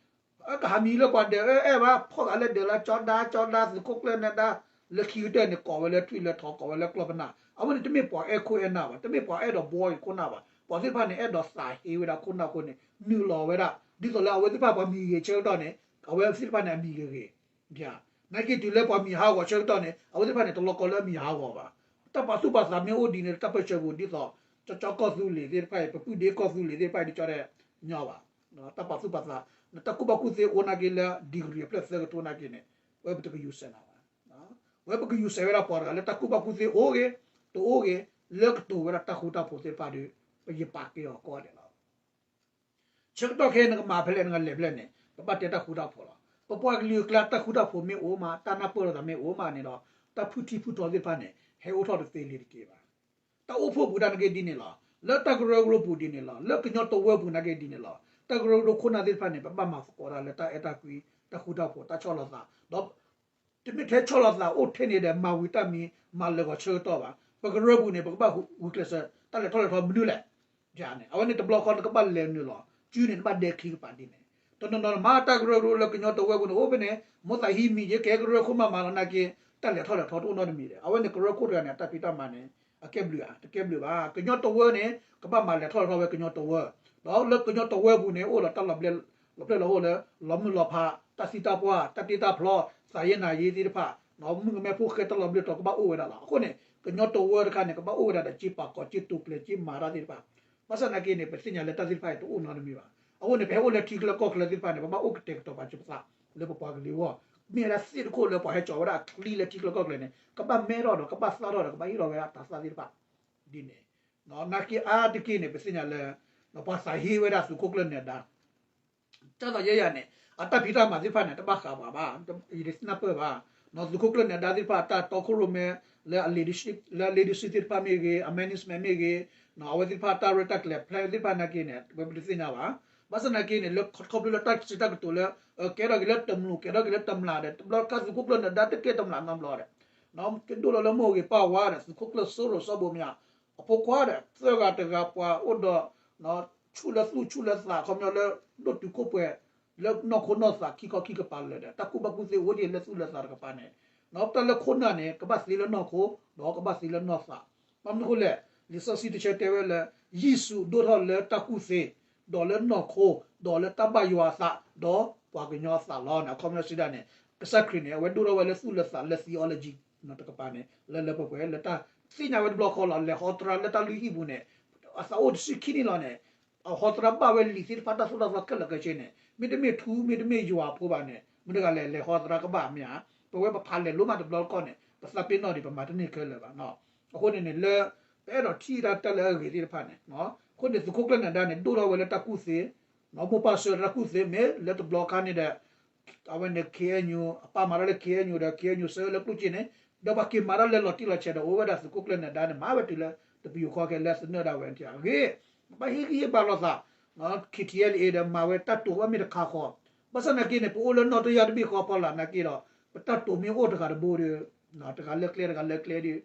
အကဟးမံၤလၢပှၤဒၢးအၢအဲၣ်ဘၣ် ဖီၣ်ဂၤလၢဒၢးလၢကၠီဒါ ကၠီဒါ သုးခိၣ်ကျၢၢ်နၢၤဒါ လၢခံကတၢၢ်န့ၣ် ကိးဝဲလၢထွံၣ်လၢထီ ကိးဝဲလၢကျီၢ်ပနၢ်. အဝဲန့ၣ်တမ့ၢ်ပှၤအဲၣ်ခိၣ်အဲၣ်နၢ်ဘၣ်, တမ့ၢ်ပှၤအဲၣ်ဒိးဘှီက့ၤခိၣ်နၢ်ဘၣ်. ပှၤသ့ၣ်တဖၣ်န့ၣ် အဲၣ်ဒိးသးဟ့ဝဲဒၣ်ခိၣ်နၢ်အဃိန့ၣ် နုာ်လီၤဝဲဒၣ် ဒ်သိးလၢအဝဲသ့ၣ်တဖၣ်ပှၤမံၤဂ့ၤဆၢကတီၢ်န့ၣ် အဝဲသ့ၣ်တဖၣ်န့ၣ် အမံၤဂ့ၤဂ့ၤ, နာ်က့တုၤလၢပှၤမံၤဟးဂီၤဆၢကတီၢ်န့ၣ် အဝဲသ့ၣ်တဖၣ်န့ၣ် တလီၤကီလၢအမံၤဟးဂီၤဘၣ်. တၢ်ပာ်သူၣ်ပာ်သးမ့ၢ်အိၣ်ဒ်န့ၣ် တၢ်ပၢၢ်ဆၢပူၤဒ်သိး ကၠီကၠီကီၢ်သူလ့ၤသ့ၣ်တဖၣ်အံၤ ပပုၢ်ဒ့ကီၢ်သူလ့ၤသ့ၣ်တဖၣ်အံၤ တကၠီဒဲးညီဘၣ်. တၢ်ပာ်သူၣ်ပာ်သး နတၢ်ကူၣ်ဘၣ်ကူၣ်သ့အိၣ်နာ်က့လၢ degree အဖျၢၣ်သၢကထိနာ်က့န့ၣ် ဝဲပတကယူၤစဲးနၤဘၣ်. ဝဲပကယူၤစဲးဝဲဒၣ်ပှၤတဂၤလၢတၢ်ကူၣ်ဘၣ်ကူၣ်သ့အိၣ်ဂ့ၤ တအိၣ်ဂ့ၤ လၢကတိၤဝဲဒၣ်တၢ်ဃူတၢ်ဖိးသ့ၣ်တဖၣ်ဒီး ပယပာ်က့ၤအီၤကိးဂၤဒဲးလီၤ. ဆၢကတီၢ်ခဲအံၤ နကမၤဖဲလဲၣ် နကလဲၤဖဲလဲၣ်န့ၣ် ပဘၣ်တဲတၢ်ဃူတၢ်ဖိးလီၤ. ပပှၤကလုာ်အကျါ တၢ်ဃူတၢ်ဖိးမ့ၢ်အိၣ်မး တၢ်နၢ်ပၢၢ်လိာ်သးမ့ၢ်အိၣ်မးန့ၣ်ဒီး တၢ်ဖုၣ်ထံဖုၣ်ထီသ့ၣ်တဖၣ်န့ၣ် ဟဲအိၣ်ထီၣ်တသ့လံတက့ၢ်ဘၣ်. တၢ်အိၣ်ဖှိၣ်ပူၤတၢ်နာ်က့ဒ်န့ၣ်လီၤ. လၢတၢ်ကရၢကရိပူၤဒ်န့ၣ်လီၤ. လၢကညီတဝၢပူၤနာ်က့ဒ်န့ၣ်လီၤ. တၢ်ကရၢကရိခိၣ်နၢ်သ့ၣ်တဖၣ်န့ၣ် ပဘၣ်မၤသကိးတၢ်လၢတၢ်အဲၣ်တၢ်ကွံ တၢ်ဃူတၢ်ဖိး တၢ်ဆီၣ်လီၤသး ဒီး တမ့ၢ်ထဲဆီၣ်လီၤသးအိၣ်ထဲန့ၣ်ဒီး မၤဝံၤတၢ်မံၤ မၤလၢာ်ဂီၤဆၢကတီၢ်ဘၣ်. ပကရၢပူၤန့ၣ် ပကဘၣ်ဂုာ်ကျဲးစၢး တၢ်လဲၤထီၣ်လဲၤထီမနုၤလဲၣ်. ယၤန့ၣ် အဝဲန့ၣ်တဘျီဃီနကဘၣ်လဲၤနုာ်လီၤ. ကုန့ၣ် နဘၣ်ဒဲချံကပၤဒ်န့ၣ် တနီၤနီၤ နမၤတၢ်ကရၢကရိလၢကညီတဝၢပူၤန့ၣ် အိၣ်ဖဲန့ၣ် မိၢ်သးဟံးမံၤ ယကဲကရၢခိၣ်မးမးလီၤနာ်က့ တၢ်လဲၤထီၣ်လဲၤထီတအိၣ်နီတမံၤဒီး အဝဲန့ၣ်ကရၢခိၣ်တဂၤန့ၣ် အတၢ်ဖံးတၢ်မၤန့ၣ် အကဲဘျုးဧါ တကဲဘျုးဘၣ်. ကညီတဝၢန့ၣ် ကဘၣ်မၤလဲၤထီၣ်လဲၤထီဝဲကညီတဝၢ ဒီးလၢကညီတဝၢပူၤန့ၣ် အိၣ်ဒီးတၢ်လီၤဘျဲၣ်လီၤဖျၢၣ်လီၤဟိၣ်လၢ လီၤမုၢ်လီၤဖး တၢ်သံတၢ်ပှၢ် တၢ်တ့တၢ်ဖျီ သးယ့နၤယ့သ့ၣ်တဖၣ် မုၣ်ကမဲဖိဃဲတၢ်လီၤဘျၢထီၣ်ကဘၣ်အိၣ်ဝဲဒၣ်လီၤ. အဃိန့ၣ် ကညီတဝၢတခါန့ၣ် ကဘၣ်အိၣ်ဝဲဒၣ်ဒီး က့ပာ်ကီၤ က့တိာ်ကျဲၤ က့မၤတၢ်သ့ၣ်တဖၣ် ဘၣ်ဆၣ်နာ်က့န့ၣ် ပသ့ၣ်ညါလၢတၢ်သ့ၣ်တဖၣ်အံၤတအိၣ်နီတမံၤဘၣ်. အဃိန့ၣ် ပဟဲအိၣ်လၢထံချၢကီၢ်ချၢသ့ၣ်တဖၣ်န့ၣ် ပဘၣ်အိၣ်ကတဲာ်ကတီၤပာ်စၢၤပသး လၢပပှၤကလုာ်အဂီၢ် မ့ၢ်ဝဲဒၣ်သ့ၣ်တခိၣ်လၢပှၤဟဲကၠီၤဝဲဒၣ်အချံလၢထံချၢကီၢ်ချၢန့ၣ် ကဘၣ်မဲထီၣ်ဒီး ကဘၣ်သၣ်ထီၣ်ဒီး ကဘၣ်ဟ့ၣ်ထီၣ်ဝဲဒၣ်တၢ်သၣ်သ့ၣ်တဖၣ် ဒ်န့ၣ် နာ်က့အါတက့ၢ်န့ၣ် ပသ့ၣ်ညါလၢ ပှၤသးဟ့ဝဲဒၣ်သုးခိၣ်ကျၢၢ်နၢၤဒါ ကၢ်သးယဲယၤန့ၣ် အတၢ်ဖံးတၢ်မၤသ့ၣ်တဖၣ်န့ၣ် တဘၣ်ဃးပှၤဘၣ်, ယတနၢ်ပၢၢ်ဘၣ်. သုးခိၣ်ကျၢၢ်နၢၤဒါသ့ၣ်တဖၣ် အတၢ်တီခိၣ်ရိၣ်မဲ လၢအ leadership လၢအ leadership သ့ၣ်တဖၣ်မ့ၢ်ဂ့ၤ, အ management မ့ၢ်ဂ့ၤ, အဝဲသ့ၣ်တဖၣ်တၢ်ရဲၣ်တၢ်ကျဲၤ plan သ့ၣ်တဖၣ်နာ်က့န့ၣ် ဝဲပတသ့ၣ်ညါဘၣ်. ဘၣ်ဆၣ်နာ်က့န့ၣ် လၢခီဖျိလၢတၢ်စံးတၢ်ကတိၤလၢ ကဲထီၣ်က့ၤလၢတမျိး ကဲထီၣ်က့ၤလၢတမျာ်ဒီး တဘျီခါသုးခိၣ်ကျၢၢ်နၢၤဒါတကဲတမျာ်နီတဘျီဒီး ကဒိၣ်လီၤလၢမိၢ်ဂ့ၤပၢ်ဝါဒီး သုးခိၣ်ကျၢၢ်စိရိၤစီဘိမ့ၢ်ဧါ အဖိခွါဒီး သၢဂၤတဂၤပှၤအိၣ်ဒီး ဆူၣ်လၢသူၣ်ဆူၣ်လၢသး ခီပညီလၢ ဒိၣ်တုာ်ခိၣ်ပှဲၤ လၢနီၢ်ခိနီၢ်သးခံခီခံကပၤလၢာ်ဒီး တၢ်ကူၣ်ဘၣ်ကူၣ်သ့အိၣ်ဒ်လၢသူၣ်လၢသးတကပၤန့ၣ် တၢ်လၢခိၣ်နၢ်န့ၣ် ကဘၣ်သ့လၢနီၢ်ခိ ဒီးကဘၣ်သ့လၢနီၢ်သး. ဘၣ်မနုၤအဃိလဲၣ်, လံာ်စီဆှံတဆၢတဲဝဲလၢ ယ့ၣ်ၡူးဒိၣ်ထီၣ်လၢတၢ်ကူၣ်သ့, ဒီးလၢနီၢ်ခိ, ဒီးလၢတၢ်ဘၣ်ယွၤအသး, ဒီးပှၤကညီအသးလီၤ. အခီပညီစံးဒၣ်န့ၣ် ကစၢ်ခရံာ်န့ၣ် အဝဲဒိၣ်ထီၣ်ဝဲလၢသူၣ်လၢသးလၢ theology တကပၤန့ၣ် လၢလၢပှဲၤပှဲၤ လၢတၢ်သ့ၣ်ညါဝဲတဘျီဃီလီၤ. လဲၤဟီသရၣ်လၢတၢ်လုၢ်ဟံၣ်ပူၤန့ၣ် အသးအိၣ်တဆံခံနံၣ်လီၤန့ၣ် အဟီသရၣ်ဘၣ်ဝဲလံာ်သ့ၣ်တဖၣ်တၢ်သိၣ်တၢ်သီခဲလၢာ်ခဲဆ့န့ၣ် မ့တမ့ၢ်ထူ မ့တမ့ၢ်ယွၤအဖိဘၣ်န့ၣ် မတၤတဂၤလဲၤလဲၤဟီသရၣ်ကဘၣ်မ့ၢ်ဧါ. ပဝဲပဖးလဲၤလိမးတဘျီတခီၣ်န့ၣ် ပသးပ့ၤနီၣ်ဒံး ပမၤတန့ၢ်ခဲလၢာ်ဘၣ်. အဃိန့ၣ်န့ၣ် လၢ ပအဲၣ်ဒိးထံၣ်တၢ်လၢအဂ့ၤသ့ၣ်တဖၣ်န့ၣ် အဃိန့ၣ် သုးခိၣ်ကျၢၢ်နၢၤဒါန့ၣ် ဒိၣ်ထီၣ်ဝဲလၢတၢ်ကူၣ်သ့ မိၢ်ပၢ်ဆှၢလၢတၢ်ကူၣ်သ့ မ့ၢ်လၢတဘျီခါန့ၣ်ဒီး အဝဲန့ၣ် KNU အပၢ်မၤတၢ်လၢ KNU ဒီး KNU ဆှၢလၢကျိၣ်စ့န့ၣ် ဒီးပှၤက့ၤမၤတၢ်လၢလီၤတံၢ်လီၤဆဲးဒီး အိၣ်ဝဲဒၣ်သုးခိၣ်ကျၢၢ်နၢၤဒါန့ၣ် မၤဝဲတုၤလၢတပယူာ်ဃီခဲလၢာ် သနၢၣ်ဒၣ်ဝဲအဂ့ၢ် ဘၣ်ဟ့ၣ်ဂံၢ်ဟ့ၣ်ဘါလိာ်သး KTLA ဒီးမၤဝဲတၢ်တိာ်ဘၣ်မ့ၢ်တခါဃီ ဘၣ်ဆၣ်နာ်က့န့ၣ် ပအိၣ်လၢနီၣ်တယၢ်တဘ့ၣ်ဃီဖီလာ်နာ်က့ဒီး ပတၢ်တိာ်မ့ၢ်အိၣ်တဂၤတဘိဒီး တဂၤလၢကျဲ တဂၤလၢကျဲဒီး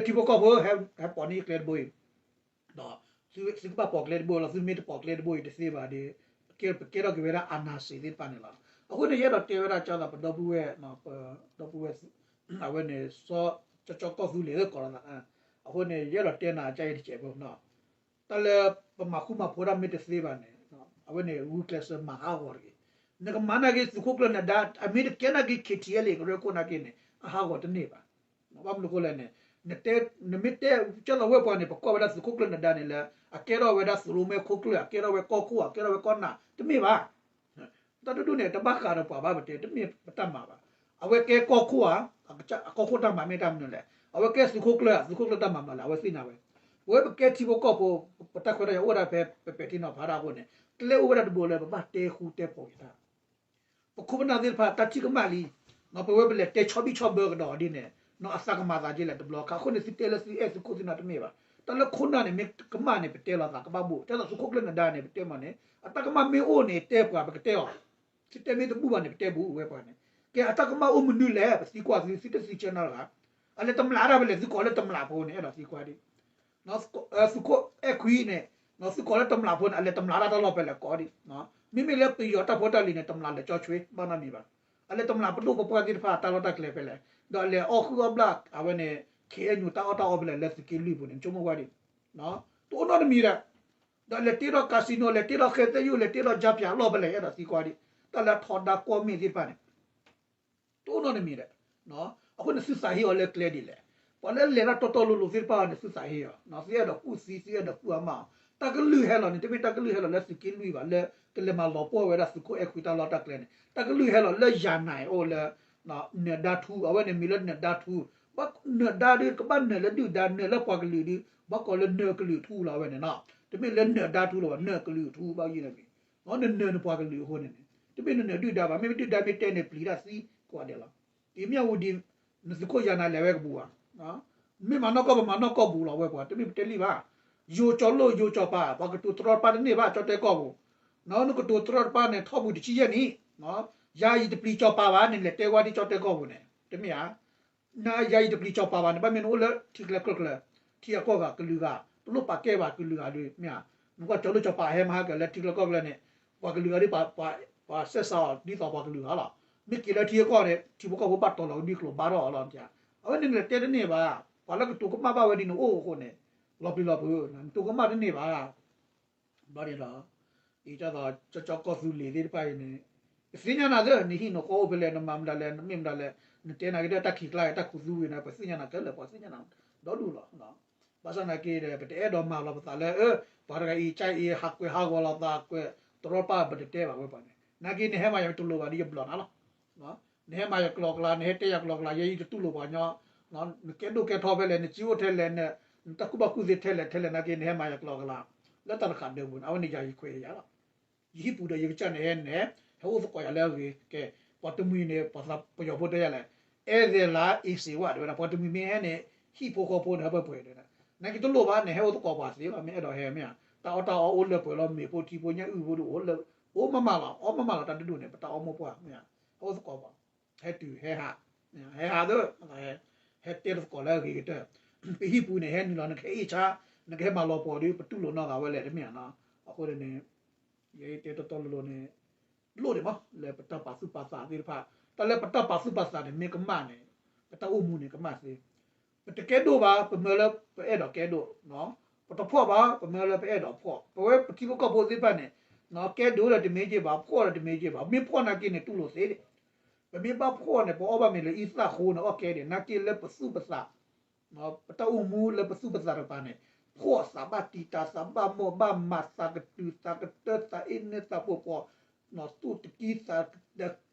ထံဖိကီၢ်ဖိ ဟဲပိာ်န့ၢ်ယကျဲတဘိအံၤ ဒီး သုကဘၣ်ပိာ်ကျဲတဘိလီၤ. သုမ့ၢ်တပိာ်ကျဲတဘိအံၤတသ့ဘၣ်ဒီး ပကဲထီၣ်က့ၤဝဲဒၣ် အာဏာရှင် သ့ၣ်တဖၣ်န့ၣ်လီၤ. အဃိန့ၣ် ယအဲၣ်ဒိးတဲဝဲဒၣ်ကၢ်သး ပဒီပုၢ်ဝဲၢ် ပဒီပုၢ်ဝဲၢ် အဝဲန့ၣ် စီၤကၠီကီၢ်သူလ့ၤလၢကိးလီၤသး အဃိန့ၣ် ယအဲၣ်ဒိးတဲနၤကၢ်အံၤတစဲးဖိ တၢ်လၢပမၤဃူမၤဖိးတၢ်မ့ၢ်တသ့ဘၣ်န့ၣ် အဝဲန့ၣ် ဂုာ်ကျဲးစၢးမၤဟးဂီၤတဂ့ၤ. နကမၤနာ်က့ သုးခိၣ်ကျၢၢ်နၢၤဒါ အမ့ၢ်တကဲနာ်က့ KTLA ကရၢခိၣ်နာ်က့န့ၣ် အဟးဂီၤတန့ၢ်ဘၣ်. ဘၣ်မနုၤအဃိလဲၣ်န့ၣ် နမ့ၢ်တဲ ကၢ်သးဝဲပှၤန့ၣ် ပကွၢ်ဝဲဒၣ်သုးခိၣ်ကျၢၢ်နၢၤဒါန့ၣ်လၢ အကဲထီၣ်ဝဲဒၣ်သုးရိၣ်မဲခိၣ်ကျၢၢ် အကဲထီၣ်ဝဲကီၢ်ခိၣ် အကဲထီၣ်ဝဲကီၢ်နၢ် တမ့ၢ်ဘၣ်. တၢ်ဒိၣ်ဒိၣ်န့ၣ် တဘၣ်ဃးဒီးပှၤဘၣ်ပတဲ တမ့ၢ်ပတၢ်မၤဘၣ်. အဝဲကဲကီၢ်ခိၣ်ဧါ, ကီၢ်ခိၣ်တၢ်မၤမ့ၢ်တၢ်မနုၤလဲၣ်. အဝဲကဲသုးခိၣ်ကျၢၢ်ဧါ, သုးခိၣ်ကျၢၢ်တၢ်မၤမနုၤလဲၣ်, အဝဲသ့ၣ်ညါဝဲ. ပဝဲပကဲထံဖိကီၢ်ဖိ ပတၢ်ခွဲးတၢ်ယာ်အိၣ်ဒၣ်ဖဲ ပပဲာ်ထံနီၤဖးတၢ်အဃိန့ၣ် ကျဲအိၣ်ဝဲဒၣ်တဘိလၢပဘၣ်တဲဃူတဲဖိးက့ၤတၢ် ပခိၣ်ပနၢ်သ့ၣ်တဖၣ် တၢ်ထံၣ်ကမၣ်လံ, ပဝဲပလဲၤတဲဆီဘံၣ်ဆီဘၢကဒီးဒ်န့ၣ် အသးကမၤသးက့လဲၣ်တဘျီခါ. အဃိန့ၣ် သုတဲလၢသုအဲၣ်သုးခိၣ်သုနၢ်တမ့ၢ်ဘၣ်. တၢ်လၢခိၣ်နၢ်န့ၣ် မ့ၢ်ကမၣ်န့ၣ် ပတဲလိာ်သးကဘၣ်ဘိၣ်. တဲသိးသုးခိၣ်ကျၢၢ်နၢၤဒါန့ၣ် ပတဲမးန့ၣ် အတၢ်ကမၣ်မ့ၢ်အိၣ်န့ၣ် တဲပှၤပကတဲအီၤ. သုတဲမ့ၢ်တဘူၣ်ဘၣ်န့ၣ် ပတဲဘူၣ်ဝဲပှၤန့ၣ်. ကဲ အတၢ်ကမၣ်အိၣ်မနုၤလဲၣ် ပသံကွၢ်သု သုတသံဆၢနီတဂၤ. အလဲၤတမျာ်တၢ်ဖဲလဲၣ် သုကိးလၢတမျာ်ဖိန့ၣ် အဲၣ်ဒိးသံကွၢ်ဒ် သုးခိၣ်အဲၣ်ခွံန့ၣ် သုးကိးလၢတမျာ်ဖိန့ၣ် အလဲၤတမျာ်တၢ်တၢ်လီၢ်ဖဲလဲၣ်ကိးဒ်. မ့မ့ၢ်လၢပယီၤတၢ်ဖိတၢ်လံၤန့ၣ် တမျာ်လဲၤကၠီဆွ့ ဘၣ်နီတမံၤဘၣ်. အလဲၤတမျာ်ပဒိၣ်ပပှၢ်သ့ၣ်တဖၣ်တၢ်လီၢ်တၢ်ကျဲဖဲလဲၣ်, ဒီးအလဲၤအီၣ်ဃုာ်အီၣ်ဘျၣ် အဝဲန့ၣ် ခ့ၣ်အဲၣ်ယူၣ် တၢ်အီၣ်တၢ်အီဖဲလဲၣ် လၢသုးက့လွံၢ်ပူၤန့ၣ် ဆိကမိၣ်ကွၢ်ဒ်. တအိၣ်နီတမံၤဒီး ဒီးလဲၤတ့ထီၣ် casino လဲၤတ့ထီၣ်ဃဲသဲယိၣ် လဲၤတ့ထီၣ်ကၠါပၠးလီၢ်ဖဲလဲၣ် အဲၣ်ဒိးသံကွၢ်ဒ်. တၢ်လၢအထီဒါကွီၢ်မ့ၢ်သ့ၣ်တဖၣ်န့ၣ် တအိၣ်နီတမံၤဒီး, အဃိန့ၣ်သုသးဟ့အီၤလၢကျဲဒ်လဲၣ်. ပှၤလၢလဲၤတၢ်တီတီလိၤလိၤသ့ၣ်တဖၣ်န့ၣ် သုသးဟ့အီၤ, သုအဲၣ်ဒိးကူၣ်သံ သုအဲၣ်ဒိးကူၣ်အမးအီၤ, တၢ်ကလုၢ်ဟဲလီၤန့ၣ် တမ့ၢ်တၢ်ကလုၢ်ဟဲလီၤလၢသုးက့လွံၢ်ဘၣ်, လၢကလဲၤမၤလီၤပှီၢ်ဝဲဒၣ်သုးခိၣ်အဲၣ်ခွံတၢ်လီၢ်တၢ်ကျဲန့ၣ် တၢ်ကလုၢ်ဟဲလီၤလၢယၤနၤအိၣ်လၢ နၢၤဒါထူ, အဝဲန့ၣ်မံၤလၢ နၢၤဒါထူ, ဘၣ်နၢၤဒါဒုး ကဘၣ်နၢၤလၢဒုၣ်ဒါ နၢၤလၢပှၤကလုာ်ဒုး ဘၣ်ကိးလၢနၢၤကလုာ်ထူလီၤဝဲန့ၣ်နီၤ, တမ့ၢ်လၢနၢၤဒါထူလီၤဘၣ် နၢၤကလုာ်ထူဘၣ်ယံၤန့ၣ်, နနၢၤနပှၤကလုာ်အဃိန့ၣ်န့ၣ် တမ့ၢ်နနၢၤဒုၣ်ဒါဘၣ်, မ့မ့ၢ်ဒုၣ်ဒါမ့ၢ်တဲန့ၣ် ပျံၤတၢ်သံကိးဂၤဒဲးလီၤ. အံၤမ့ၢ်အဝံၤဒီး နသုးခိၣ်ယၤနၤလဲၤဝဲကပူၤဘၣ်, မ့ၢ်မၤနီၢ်ကီၢ် ပမၤနီၢ်ကီၢ်ပူၤလီၤဝဲပှၤ တမ့ၢ်ပတဲလံဘၣ်, ယိၤကၠီၤလိၣ်ယိၤကၠီၤပၤ ပှၤကတိၤတရီတပါတန့ၢ်ဘၣ် ကၠီတဲကီၢ်ပူၤ, နကတိၤတရီတပါန့ၣ် ထီၣ်ပူၤတဆံယဲၢ်နံၣ်, ယၤယတပျံၤကၠီၤပၤဘၣ်န့ၣ် လဲၤတဲဝဲဒ်ကၠီတဲကီၢ်ပူၤန့ၣ် တမ့ၢ်ဧါ နယၤယတပျံၤကၠီၤပၤဘၣ်န့ၣ် ဘၣ်မ့ၢ်နအိၣ်လၢထံကျါကျိကျါ, ထံအကီၢ်ဂၤကလုာ်ဂၤ, တလိၣ်ပာ်ကဲဘၣ်ကလုာ်ဂၤဒီး မ့ၢ်ဧါ, နကွၢ်ကၠီၤလိၣ်ကၠီၤပၤဟဲမဟါကလၢထံကျါကီၢကျါန့ၣ်, ပှၤကလုာ်ဂၤဒီး ပှၤစဲးစးအီၤဒ်သိးပှၤကလုာ်ဂၤလီၤ. မ့ၢ်က့ၤလၢထံအကီၢ်န့ၣ် ထံဖိကီၢ်ဖိဘၣ်တီၤလီၤကဒုကျိၤဘါထီၣ်အီၤလီၤ. အဝဲန့ၣ်နတဲတန့ၢ်ဘၣ်, ပှၤလၢကတိၤကမၣ်ဘၣ်ဝဲဒ်နအိၣ်အဃိန့ၣ်, လီၤပျံၤလီၤပူၤ, နတိၤကမၣ်တန့ၢ်ဘၣ် ဘျီန့ၣ်ဒီး အံၤဒ်သိး ကၠီကၠီကီၢ်သူလ့ၤသ့ၣ်တဖၣ်အံၤန့ၣ်, ပသ့ၣ်ညါနၤသ့ နဟံၣ်နဃီအိၣ်ဖဲလဲၣ် နမၤမတၤလဲၣ် နမ့ၢ်မတၤလဲၣ်, နတဲနၤက့ၤဒီးတၢ်ခံးကျါ တၢ်ခူသူဝံၤန့ၣ် ပသ့ၣ်ညါနၤခဲလၢာ် ပှၤသ့ၣ်ညါနၤဒီဒူၣ်လီၤ. ဘၣ်ဆၣ်နာ်က့ဒီး ပတအဲၣ်ဒိးမၤလီၤပသးလၢ ပှၤတဂၤအံၤကၢ်အံၤ ဟးကွဲးဟးဂီၤလီၤသးကွဲး တရီတပါ ပတတဲဘၣ်ဝဲပှၤန့ၣ်, နာ်က့နဟဲမၤယၤတလိၤဘၣ်ဒီးယဘျီၣ်နၤလီၤ. နဟဲမၤယၤကျီကျါ နဟဲတဲယၤကျီကျါ ယဲယတတူၢ်လိာ်ပှၤညီ, နကဲဒိၣ်ကဲထီဖဲလဲၣ် နစ့အိၣ်ထဲလဲၣ်, နတၢ်ကူၣ်ဘၣ်ကူၣ်သ့ထဲလဲၣ်ထဲလဲၣ် နာ်က့ နဟဲမၤယၤကျီကျါ လၢတၢ်တဃးဒၢးပူၤန့ၣ် အဝဲန့ၣ်ယၤယခွဲးယၤလီၤ. ယဟံၣ်ပူၤဒီးယကစၢ်န့ၣ်ဟဲန့ၣ် ဟဲအိၣ်သကိးယၤလၢအဂ့ၤကဲ, ပှၤတမှံၤန့ၣ် ပှၤသးပယီၤဖိတဲယၤလဲၣ်, အဲၣ်သဲးလါ အ့စ့ဝါ တဲဝဲဒၣ် ပှၤတမှံၤမ့ၢ်ဟဲန့ၣ် ဟံၣ်ဖိဃီဖိန့ၣ် ဟဲပှဲၤပှဲၤတဲဝဲဒၣ်, နာ်က့တလိၣ်ဘၣ် နဟဲအိၣ်သကိးပှၤသ့လီၤ မ့ၢ်အဲၣ်ဒိးဟဲမ့ၢ်ဧါ, တၢ်အီၣ်တၢ်အီအိၣ်လၢပှဲၤလီၤ မ့ၤဖိထံဖိညၣ်အုၣ်ဖိဒုးအိၣ်လၢ, အိၣ်မးမးလီၤ အီၣ်မးမးလီၤ တၢ်တဒူၣ်န့ၣ် ပတၢ်အီၣ်မိၢ်ပှၢ်မ့ၢ်ဧါ, ဟဲအိၣ်သကိးပှၤ ဟဲတုၤဟဲဟး, ဟဲဟးသၢ, ဟဲတဲသကိးလၢအဂ့ၤကတၢၢ်, ပဟံၣ်ပူၤန့ၣ် ဟဲနုာ်လီၤ နကဟဲအ့ၣ်ဆါ, နကဟဲမၤလီၤပှီၤဒီး ပတူၢ်လိာ်နီၢ်သးဝဲလဲၣ် တမ့ၢ်ဧါနီၤ, အဃိန့ၣ် ယတဲတီတီလိၤလိၤန့ၣ်, လိၣ်ဒံးမး လၢပတၢ်ပာ်သူၣ်ပာ်သးသ့ၣ်တဖၣ်, တၢ်လၢပတၢ်ပာ်သူၣ်ပာ်သးန့ၣ် မ့ၢ်ကမၣ်န့ၣ်, ပတၢ်အိၣ်မူန့ၣ် ကမၣ်သ့, ပတကဲဒိၣ်ဘၣ် ပမၢလၢပအဲၣ်ဒိးကဲဒိၣ်, ပတဖှီၣ်ဘၣ် ပမၢလၢပအဲၣ်ဒိးဖှီၣ်, ပဝဲပထံဖိကီၢ်ဖိသ့ၣ်တဖၣ်န့ၣ်, ကဲဒိၣ်ဒီးတမ့ၢ်က့ၤဘၣ် ဖှီၣ်ဒီးတမ့ၢ်က့ၤဘၣ် မ့ၢ်ဖှီၣ်နာ်က့န့ၣ် တူၢ်လိာ်သ့ဒံး, ပမ့ၢ်ဘၣ်ဖှီၣ်န့ၣ် ပအီၣ်ဘၣ်မ့ၤလၢအံသၣ်ဃိန့ၣ် အီၣ်ကဲဒံး နာ်က့လၢပသူၣ်ပသး ပတၢ်အိၣ်မူလၢပသူၣ်ပသးတကပၤန့ၣ်, ဖှီၣ်သးဘၣ်တံာ်တာ် သးဘၣ်မိၢ်ဘၣ်မး သးကတုၤ သးကတၢၢ် သးအ့ၣ်နၢ သးပှဲၤပှဲၤ, သူၣ်တကံသးတကံ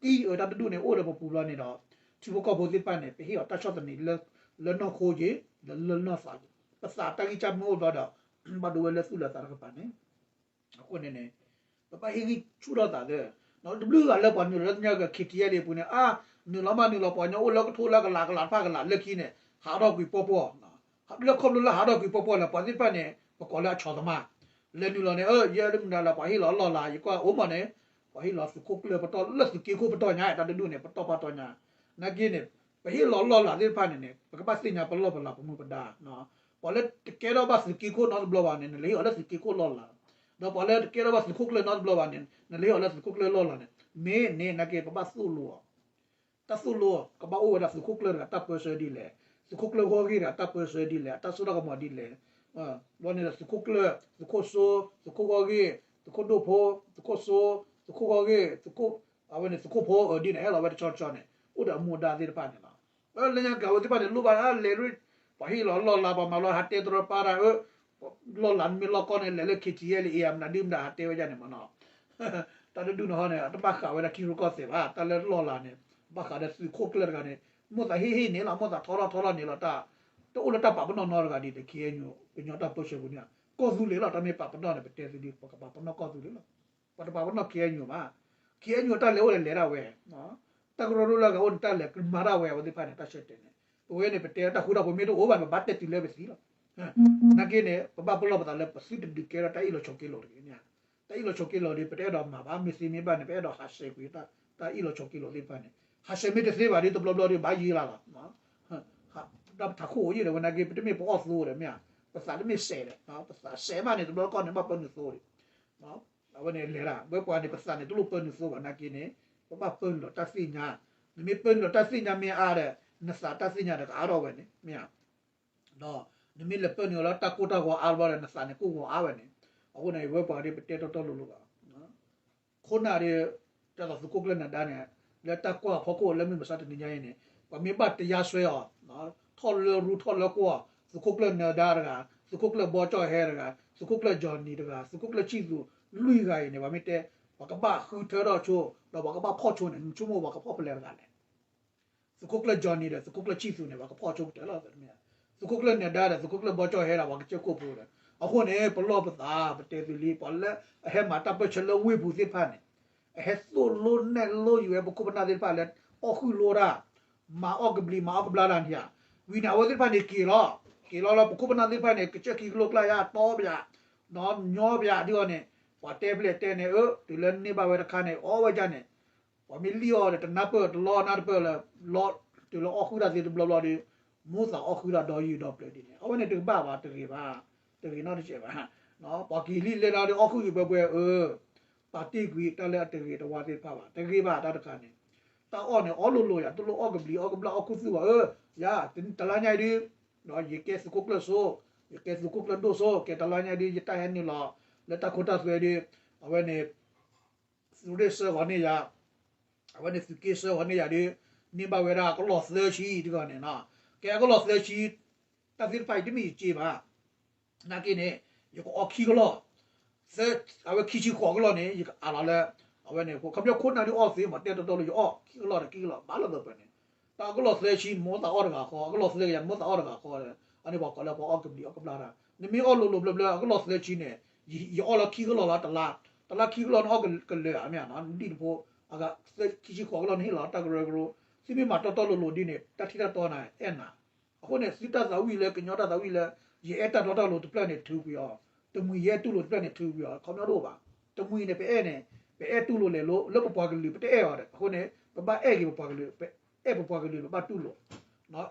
အၢ တၢ်တဒူၣ်န့ၣ် အိၣ်ဒီးပပူၤလီၤန့ၣ်ဒီး, ထံဖိကီၢ်ဖိသ့ၣ်တဖၣ်န့ၣ် ပဟ့ၣ်အီၤတၢ်ဆီၣ်သနံး လၢနီၢ်ခိက့ၤ လၢနီၢ်သးက့ၤ, ပသးတၢ်ဂံၢ်စၢ်မ့ၢ်အိၣ်ဘျီဒီး ဘၣ်ဒိဝဲလၢသူၣ်လၢသးတကပၤန့ၣ် အဃိန့ၣ်န့ၣ်, ပဘၣ်ဟ့ၣ်ဂံၢ်ဆူၣ်ထီၣ်သးသၢ, တဘျုးဂၤလၢပှၤနုာ်လီၤလၢညါက ခ့တံယဲလံပူၤန့ၣ် အါ, နုာ်လီၤမးနုာ်လီၤ ပှၤကညီအိၣ်လၢကထိလၢကလးကလးတဖၣ်ကလးလၢခံန့ၣ် ဟးထီၣ်ကွံာ်ပီၢ်ပီၢ်, လၢခီဖျိလၢဟးထီၣ်ကွံာ်ပီၢ်ပီၢ်လဲၣ် ပှၤသ့ၣ်တဖၣ်န့ၣ် ပကိးလၢအဆီၣ်သမား, လဲၤနုာ်လီၤန့ၣ် ယဲလၢမုၢ်နၤလၢပှၤဟ့ၣ်လီၤလီၢ်လၤ ယကွၢ်အိၣ်မးန့ၣ်, ပှၤဟ့ၣ်လီၤသုးခိၣ်ကျၢၢ်ပတီၢ်လၢသုးက့ခိၣ်ပတီၢ်ညါ တၢ်တဒူၣ်န့ၣ် ပတီၢ်ပတီၢ်ညါ, နာ်က့န့ၣ်, ပဟ့ၣ်လီၤလီၢ်လၤသ့ၣ်တဖၣ်န့ၣ်န့ၣ် ပကဘၣ်သ့ၣ်ညါပလီၢ်ပလၤပမူပဒါ ပှၤလၢတကဲထီၣ်ဘၣ်သုးက့ခိၣ်နီတဘျီဘၣ်န့ၣ် နလဲၤဟ့ၣ်အီၤလၢသုးက့ခိၣ်လီၢ်လၤ, ဒီးပှၤလၢတကဲထီၣ်ဘၣ်သုးခိၣ်ကျၢၢ်နီတဘျီဘၣ်န့ၣ် နလဲၤဟ့ၣ်အီၤလၢသုးခိၣ်ကျၢၢ်လီၢ်လၤန့ၣ် မ့ၢ်န့ၣ် နာ်က့ ပဘၣ်သိၣ်လိအီၤ, တၢ်သိၣ်လိ ကဘၣ်အိၣ်ဝဲဒၣ်သုးခိၣ်ကျၢၢ်တဂၤတၢ်ပၢဆှၢဒ်လဲၣ်, သုးခိၣ်ကျၢၢ်ဂီၢ်ဂ့ၢ်တဂၤတၢ်ပၢဆှၢဒ်လဲၣ် အတၢ်စိတၢ်ကမီၤဒ်လဲၣ်, ဘျီန့ၣ်ဒီးသုးခိၣ်ကျၢၢ် သုးခိၣ်စိ သုးခိၣ်ဂီၢ်ဂ့ၢ် သုးခိၣ်ဒိၣ်ဖိ သုးခိၣ်စိ သုးခိၣ်ဂီၢ်ဂ့ၢ် အဝဲန့ၣ်သုးခိၣ်ဖိအဒ်န့ၣ် ဟဲလီၤဝဲတဆီတဆီန့ၣ် အိၣ်ဒီးအမူအဒါသ့ၣ်တဖၣ်န့ၣ်လီၤ. လၢညါကၤဝဲသ့ၣ်တဖၣ်န့ၣ် လိၣ်ဘၣ်လဲၤရ့, ပှၤဟ့ၣ်လီၤလီၢ်လၤ ပှၤမၤလီၤဟးတဲတရီတပါတၢ် လီၢ်လၤမ့ၢ်လီၢ်ကီၢ်န့ၣ် လဲၤလၢ ခ့တံယဲလံ အံၤမနုၤဒုမတၤဟးတဲဝဲဒ်န့ၣ်မနီၤ, တၢ်တဒူၣ်န့ၣ်ဟီန့ၣ် တဘၣ်ဃးဝဲဒၣ်ထံရူၢ်ကီၢ်သဲးဘၣ် တၢ်လၢလီၢ်လၤန့ၣ်, ဘၣ်ဃးဒီးသုးခိၣ်ကျၢၢ်တဂၤန့ၣ် မိၣ်သးဟ့ၣ်ဟ့ၣ်န့ၣ်လီၤ မိၣ်သးထီထီၣ်ထီထီၣ်န့ၣ်လီၤ တၢ်, တအိၣ်လၢတၢ်ပာ်ပနီၣ်နီတဂၤဒ်န့ၣ် ခ့ၣ်အဲၣ်ယူၣ် ကညီတၢ်ပၢဆှၢပူၤန့ၣ်, ကီၢ်သူလ့ၤလီၤ တၢ်မ့ၢ်ပာ်ပနီၣ်န့ၣ် ပတဲသုဒ် ပကပာ်ပနီၣ်ကီၢ်သူလ့ၤလီၤ, ပှၤတပာ်ပနီၣ်ခ့ၣ်အဲၣ်ယူၣ်ဘၣ်, ခ့ၣ်အဲၣ်ယူၣ်တၢ်လဲၤအိၣ်ဒီးလဲၤဒၣ်ဝဲ, တၢ်ကရၢကရိလၢအဂၤအိၣ်န့ၣ် တၢ်လဲၤမၤဒၣ်ဝဲ အဝဲသ့ၣ်တဖၣ်န့ၣ် တၢ်ဆၢတဲာ်န့ၣ်, ပဝဲန့ၣ် ပတဲတၢ်ဃူတၢ်ဖိးမ့ၢ်တအိၣ်ဘၣ်န့ၣ် ပဘၣ်တဲတုၤလၢပသံလီၤ, နာ်က့န့ၣ် ပဘၣ်ပလီၢ်ပသးလၢပသုတဒုးကဲထီၣ်တၢ်အ့ၣ်လိာ်ဆိးက့လိာ်တဂ့ၤန့ၣ်, တၢ်အ့ၣ်လိာ်ဆိးက့လိာ်ဒီး ပတအဲၣ်ဒိးမၤဘၣ် မ့ၢ်သ့မ့ၢ်ဘၣ်န့ၣ် ပအဲၣ်ဒိးဟးဆှဲးကွံာ် တၢ်အ့ၣ်လိာ်ဆိးက့လိာ်သ့ၣ်တဖၣ်န့ၣ်, ဟးဆှဲးမ့ၢ်တသ့ဘၣ်ဒီး တဘျီဘျီဒီး ဘၣ်ယံၤလၢ်လီၤ, တၢ်ပထးခိၣ်အိၣ်ယံၤဒီး ဝဲနာ်က့ ပတမ့ၢ်ပအီၣ်သိဒီးမ့ၢ်ဧါ, ပသးတမ့ၢ်စဲးဒီး ပသးစဲးမးန့ၣ် တဘျီကီၢ်န့ၣ် ဘၣ်ပၢနုာ်သိဒီး အဝဲန့ၣ်လဲၤဒၣ် ဝဲပှၤန့ၣ် ပသးန့ၣ် တလိၣ်ပၢနုာ်သိဘၣ် နာ်က့န့ၣ် ပဘၣ်ပၢနုာ်လီၤတၢ်သ့ၣ်ညါ, နမ့ၢ်ပၢနုာ်လီၤတၢ်သ့ၣ်ညါမ့ၢ်အါဒီး နသးတၢ်သ့ၣ်ညါဒီးကအါထီၣ်ဝဲန့ၣ် မ့ၢ်ဧါ, ဒီးနမ့ၢ်လဲၤပၢနုာ်လီၤတၢ်ကိၢ်တၢ်ဂီၤအါဘျီဒီး နသးန့ၣ်ကိၢ်ဂီၤအါဝဲန့ၣ်, အဃိန့ၣ် ဝဲပှၤဒ်ပတဲတီတီလိၤလိၤဘၣ်, ခိၣ်နၢ်ဒီး ဒ်သိးသုးခိၣ်ကျၢၢ်နၢၤဒါန့ၣ် လၢတၢ်ကွၢ်အဖီခိၣ်လၢမုၢ်မဆါတနံၤညါအံၤန့ၣ် ပှၤမ့ၢ်ဘၣ်တယါစွဲအီၤ ထီၣ်လၢရူထီၣ်လၢကွီၢ် သုးခိၣ်ကျၢၢ်နၢၤဒါတဂၤ သုးခိၣ်ကျၢၢ်ဘီကၠီၣ်ဟဲတဂၤ သုးခိၣ်ကျၢၢ် Johnny တဂၤ သုးခိၣ်ကျၢၢ်ဆံၣ်သူး လွံၢ်ဂၤအံၤန့ၣ် ပှၤမ့ၢ်တဲ ပှၤကဘၣ်ဃုထၢထီၣ်ဆိ ဒီးပှၤကဘၣ်ဖီၣ်ဆိန့ၣ် နဆိကမိၣ်ပှၤကဖီၣ်ဖဲလဲၣ်တဂၤလဲၣ် သုးခိၣ်ကျၢၢ် Johnny ဒီး သုးခိၣ်ကျၢၢ်ဆံၣ်သူးန့ၣ် ပှၤကဖီၣ်ဆိကတၢၢ်လီၤ. သုးခိၣ်ကျၢၢ်နၢၤဒါဒီး သုးခိၣ်ကျၢၢ်ဘီကၠီၣ်ဟဲဒီး ပှၤကစၢၢ်ခိၣ်ဖိဒီး အဃိန့ၣ် ပလီၢ်ပသး ပတဲသုလံ ပှၤလၢအဟဲမၤတၢ်ပၢၢ်ဆၢလၢဝ့ၢ်ပူၤသ့ၣ်တဖၣ်န့ၣ် အဟဲသိၣ်လိနဲၣ်လိယွဲပခိၣ်ပနၢ်သ့ၣ်တဖၣ်လၢ အီၣ်ဃုာ်လိတၢ် မၤအီၣ်ကဘျံးမၤအီၣ်ကဘျၣ်တၢ်န့ၣ်ဧါ ဝံၤန့ၣ် အဝဲသ့ၣ်တဖၣ်န့ၣ်က့ၤလီၤ က့ၤလီၤလၢပခိၣ်ပနၢ်သ့ၣ်တဖၣ်န့ၣ် ကစၢၢ်ခံကလိကျါယါ တီပယၤ ညီပယၤဒ်အီၤန့ၣ် ပှၤတဲဖျဲးတဲန့ၣ် အၢ တုၤလၢန့ၢ်ဘၣ်ဝဲတခါန့ၣ် အီၣ်ဝဲဒၣ်န့ၣ် ပှၤမ့ၢ်လံၣ်အီၤဒီး တနၢ်ပၢၢ်တလီနၢ်တပၢၢ်လၢ လီၤ တုၤလၢအီၣ်ဃုာ်တၢ်သ့တဘျီဘျီဒီး မိၢ်သးအီၣ်ဃုာ်တၢ်ဒီးယုာ်ဒီးပျၢၤဒ်န့ၣ် အဝဲန့ၣ်တကဘၣ်ဘၣ် တဂ့ၤဘၣ် တဂ့ၤနီတစဲးဘၣ် ပှၤက့ၤလံလၢလီၤဒီးအီၣ်ဃုာ်ဂ့ၤဘှဲဘှဲအၢ ပာ်တ့ၢ်ကွံာ်တၢ်လၢအတဂ့ၤတဝါသ့ၣ်တဖၣ်ဘၣ် တဂ့ၤဘၣ်တၢ်တခါန့ၣ် တၢ်အီၣ်န့ၣ် အီၣ်လိၤလိၤယၤ တလိၣ်အီၣ်ကဘျံးအီၣ်ကဘျၣ်အီၣ်ခူသူၣ်ဘၣ်အၢ ယၤ တလါညါအံၤဒုး ယကဲသုးခိၣ်ကျၢၢ်စိ ယကဲသုးခိၣ်ကျၢၢ်ဒိၣ်စိ ကဲတလါညါအံၤဒုး ယတၢ်ဟဲနုာ်လီၤ လၢတၢ်ခိတၢ်သွဲဒုး အဝဲန့ၣ် သုးရ့ၣ်စၢဃီၤန့ၢ်ယၤ အဝဲန့ၣ်သုးက့စၢဃီၤန့ၢ်ယၤဒုး န့ၢ်ဘၣ်ဝဲဒၣ်ကလီၢ်သၢဆံတဂၤန့ၣ်နီၤ ကဲအကလီၢ်သၢဆံ တၢ်သ့ၣ်တဖၣ်အံၤတမ့ၢ်ယစ့ဘၣ် နာ်က့န့ၣ် ယကအီၣ်ခံကလီၢ် သၢ အဝဲခံဆံဃိးကလီၢ်န့ၣ် ယကအးလီၤလၢ အဝဲန့ၣ် ခီဖျိခိၣ်နၢ်ဒုးအီၣ်သ့မး တဲတီတီလိၤ ယအီၣ်ခံကလီၢ်ဒီးခံကလီၢ် ဘၣ်လီၤသၢပှဲၤန့ၣ် တၢ်အကလီၢ်သၢဆံ နမိၢ်သးအီၣ်တဂၤဃီ အကလီၢ်သၢကယၤ နမိၢ်သးအီၣ်တဂၤဃီ အန့ၣ်ပှၤကိးလၢပှၤအီၣ်ကဘျံးအီၣ်ကဘျၣ်တၢ် နမ့ၢ်အီၣ်လိၤလိၤဘျၢဘျၢ အကလီၢ်သၢဆံန့ၣ် ယအီၣ်လီၤခံကလီၢ်လီၤတလါ တလါခံကလီၢ်န့ၣ်အီၣ်ကလၢာ်ဧါ မ့ၢ်ဧါနီၤ နဒံၣ်နဖိ အဂၤ ခံဆံဃိးကလီၢ်န့ၣ်ဟ့ၣ်လီၤတၢ်ကရၢကရိ သုမ့ၢ်မၤတီတီလိၤလိၤဒ်န့ၣ် တၢ်ထံၣ်တၢ်တီန့ၣ်အဲၣ်နၤ အဃိန့ၣ် သုတၢ်သးဝံၣ်လၢကညီတၢ်သးဝံၣ်လၢ ယအဲၣ်တၢ်တီတၢ်လိၤတဖျၢၣ်န့ၣ်ထုးကွံာ်အီၤ, တမှံၤယအဲၣ်တူၢ်လိာ်တဖျၢၣ်န့ၣ်ထုးကွံာ်အီၤ ခီပညီတအိၣ်ဘၣ်. တမှံၤန့ၣ် ပအဲၣ်န့ၣ် ပအဲၣ်တူၢ်လိာ်လဲၤလိၤ လၢပပှၤကလုာ် ပတအဲၣ်အီၤဒီး အဃိန့ၣ် ပဘၣ်အဲၣ်က့ၤပပှၤကလုာ် ပအဲၣ်ပပှၤကလုာ် ပဘၣ်တူၢ်လိာ်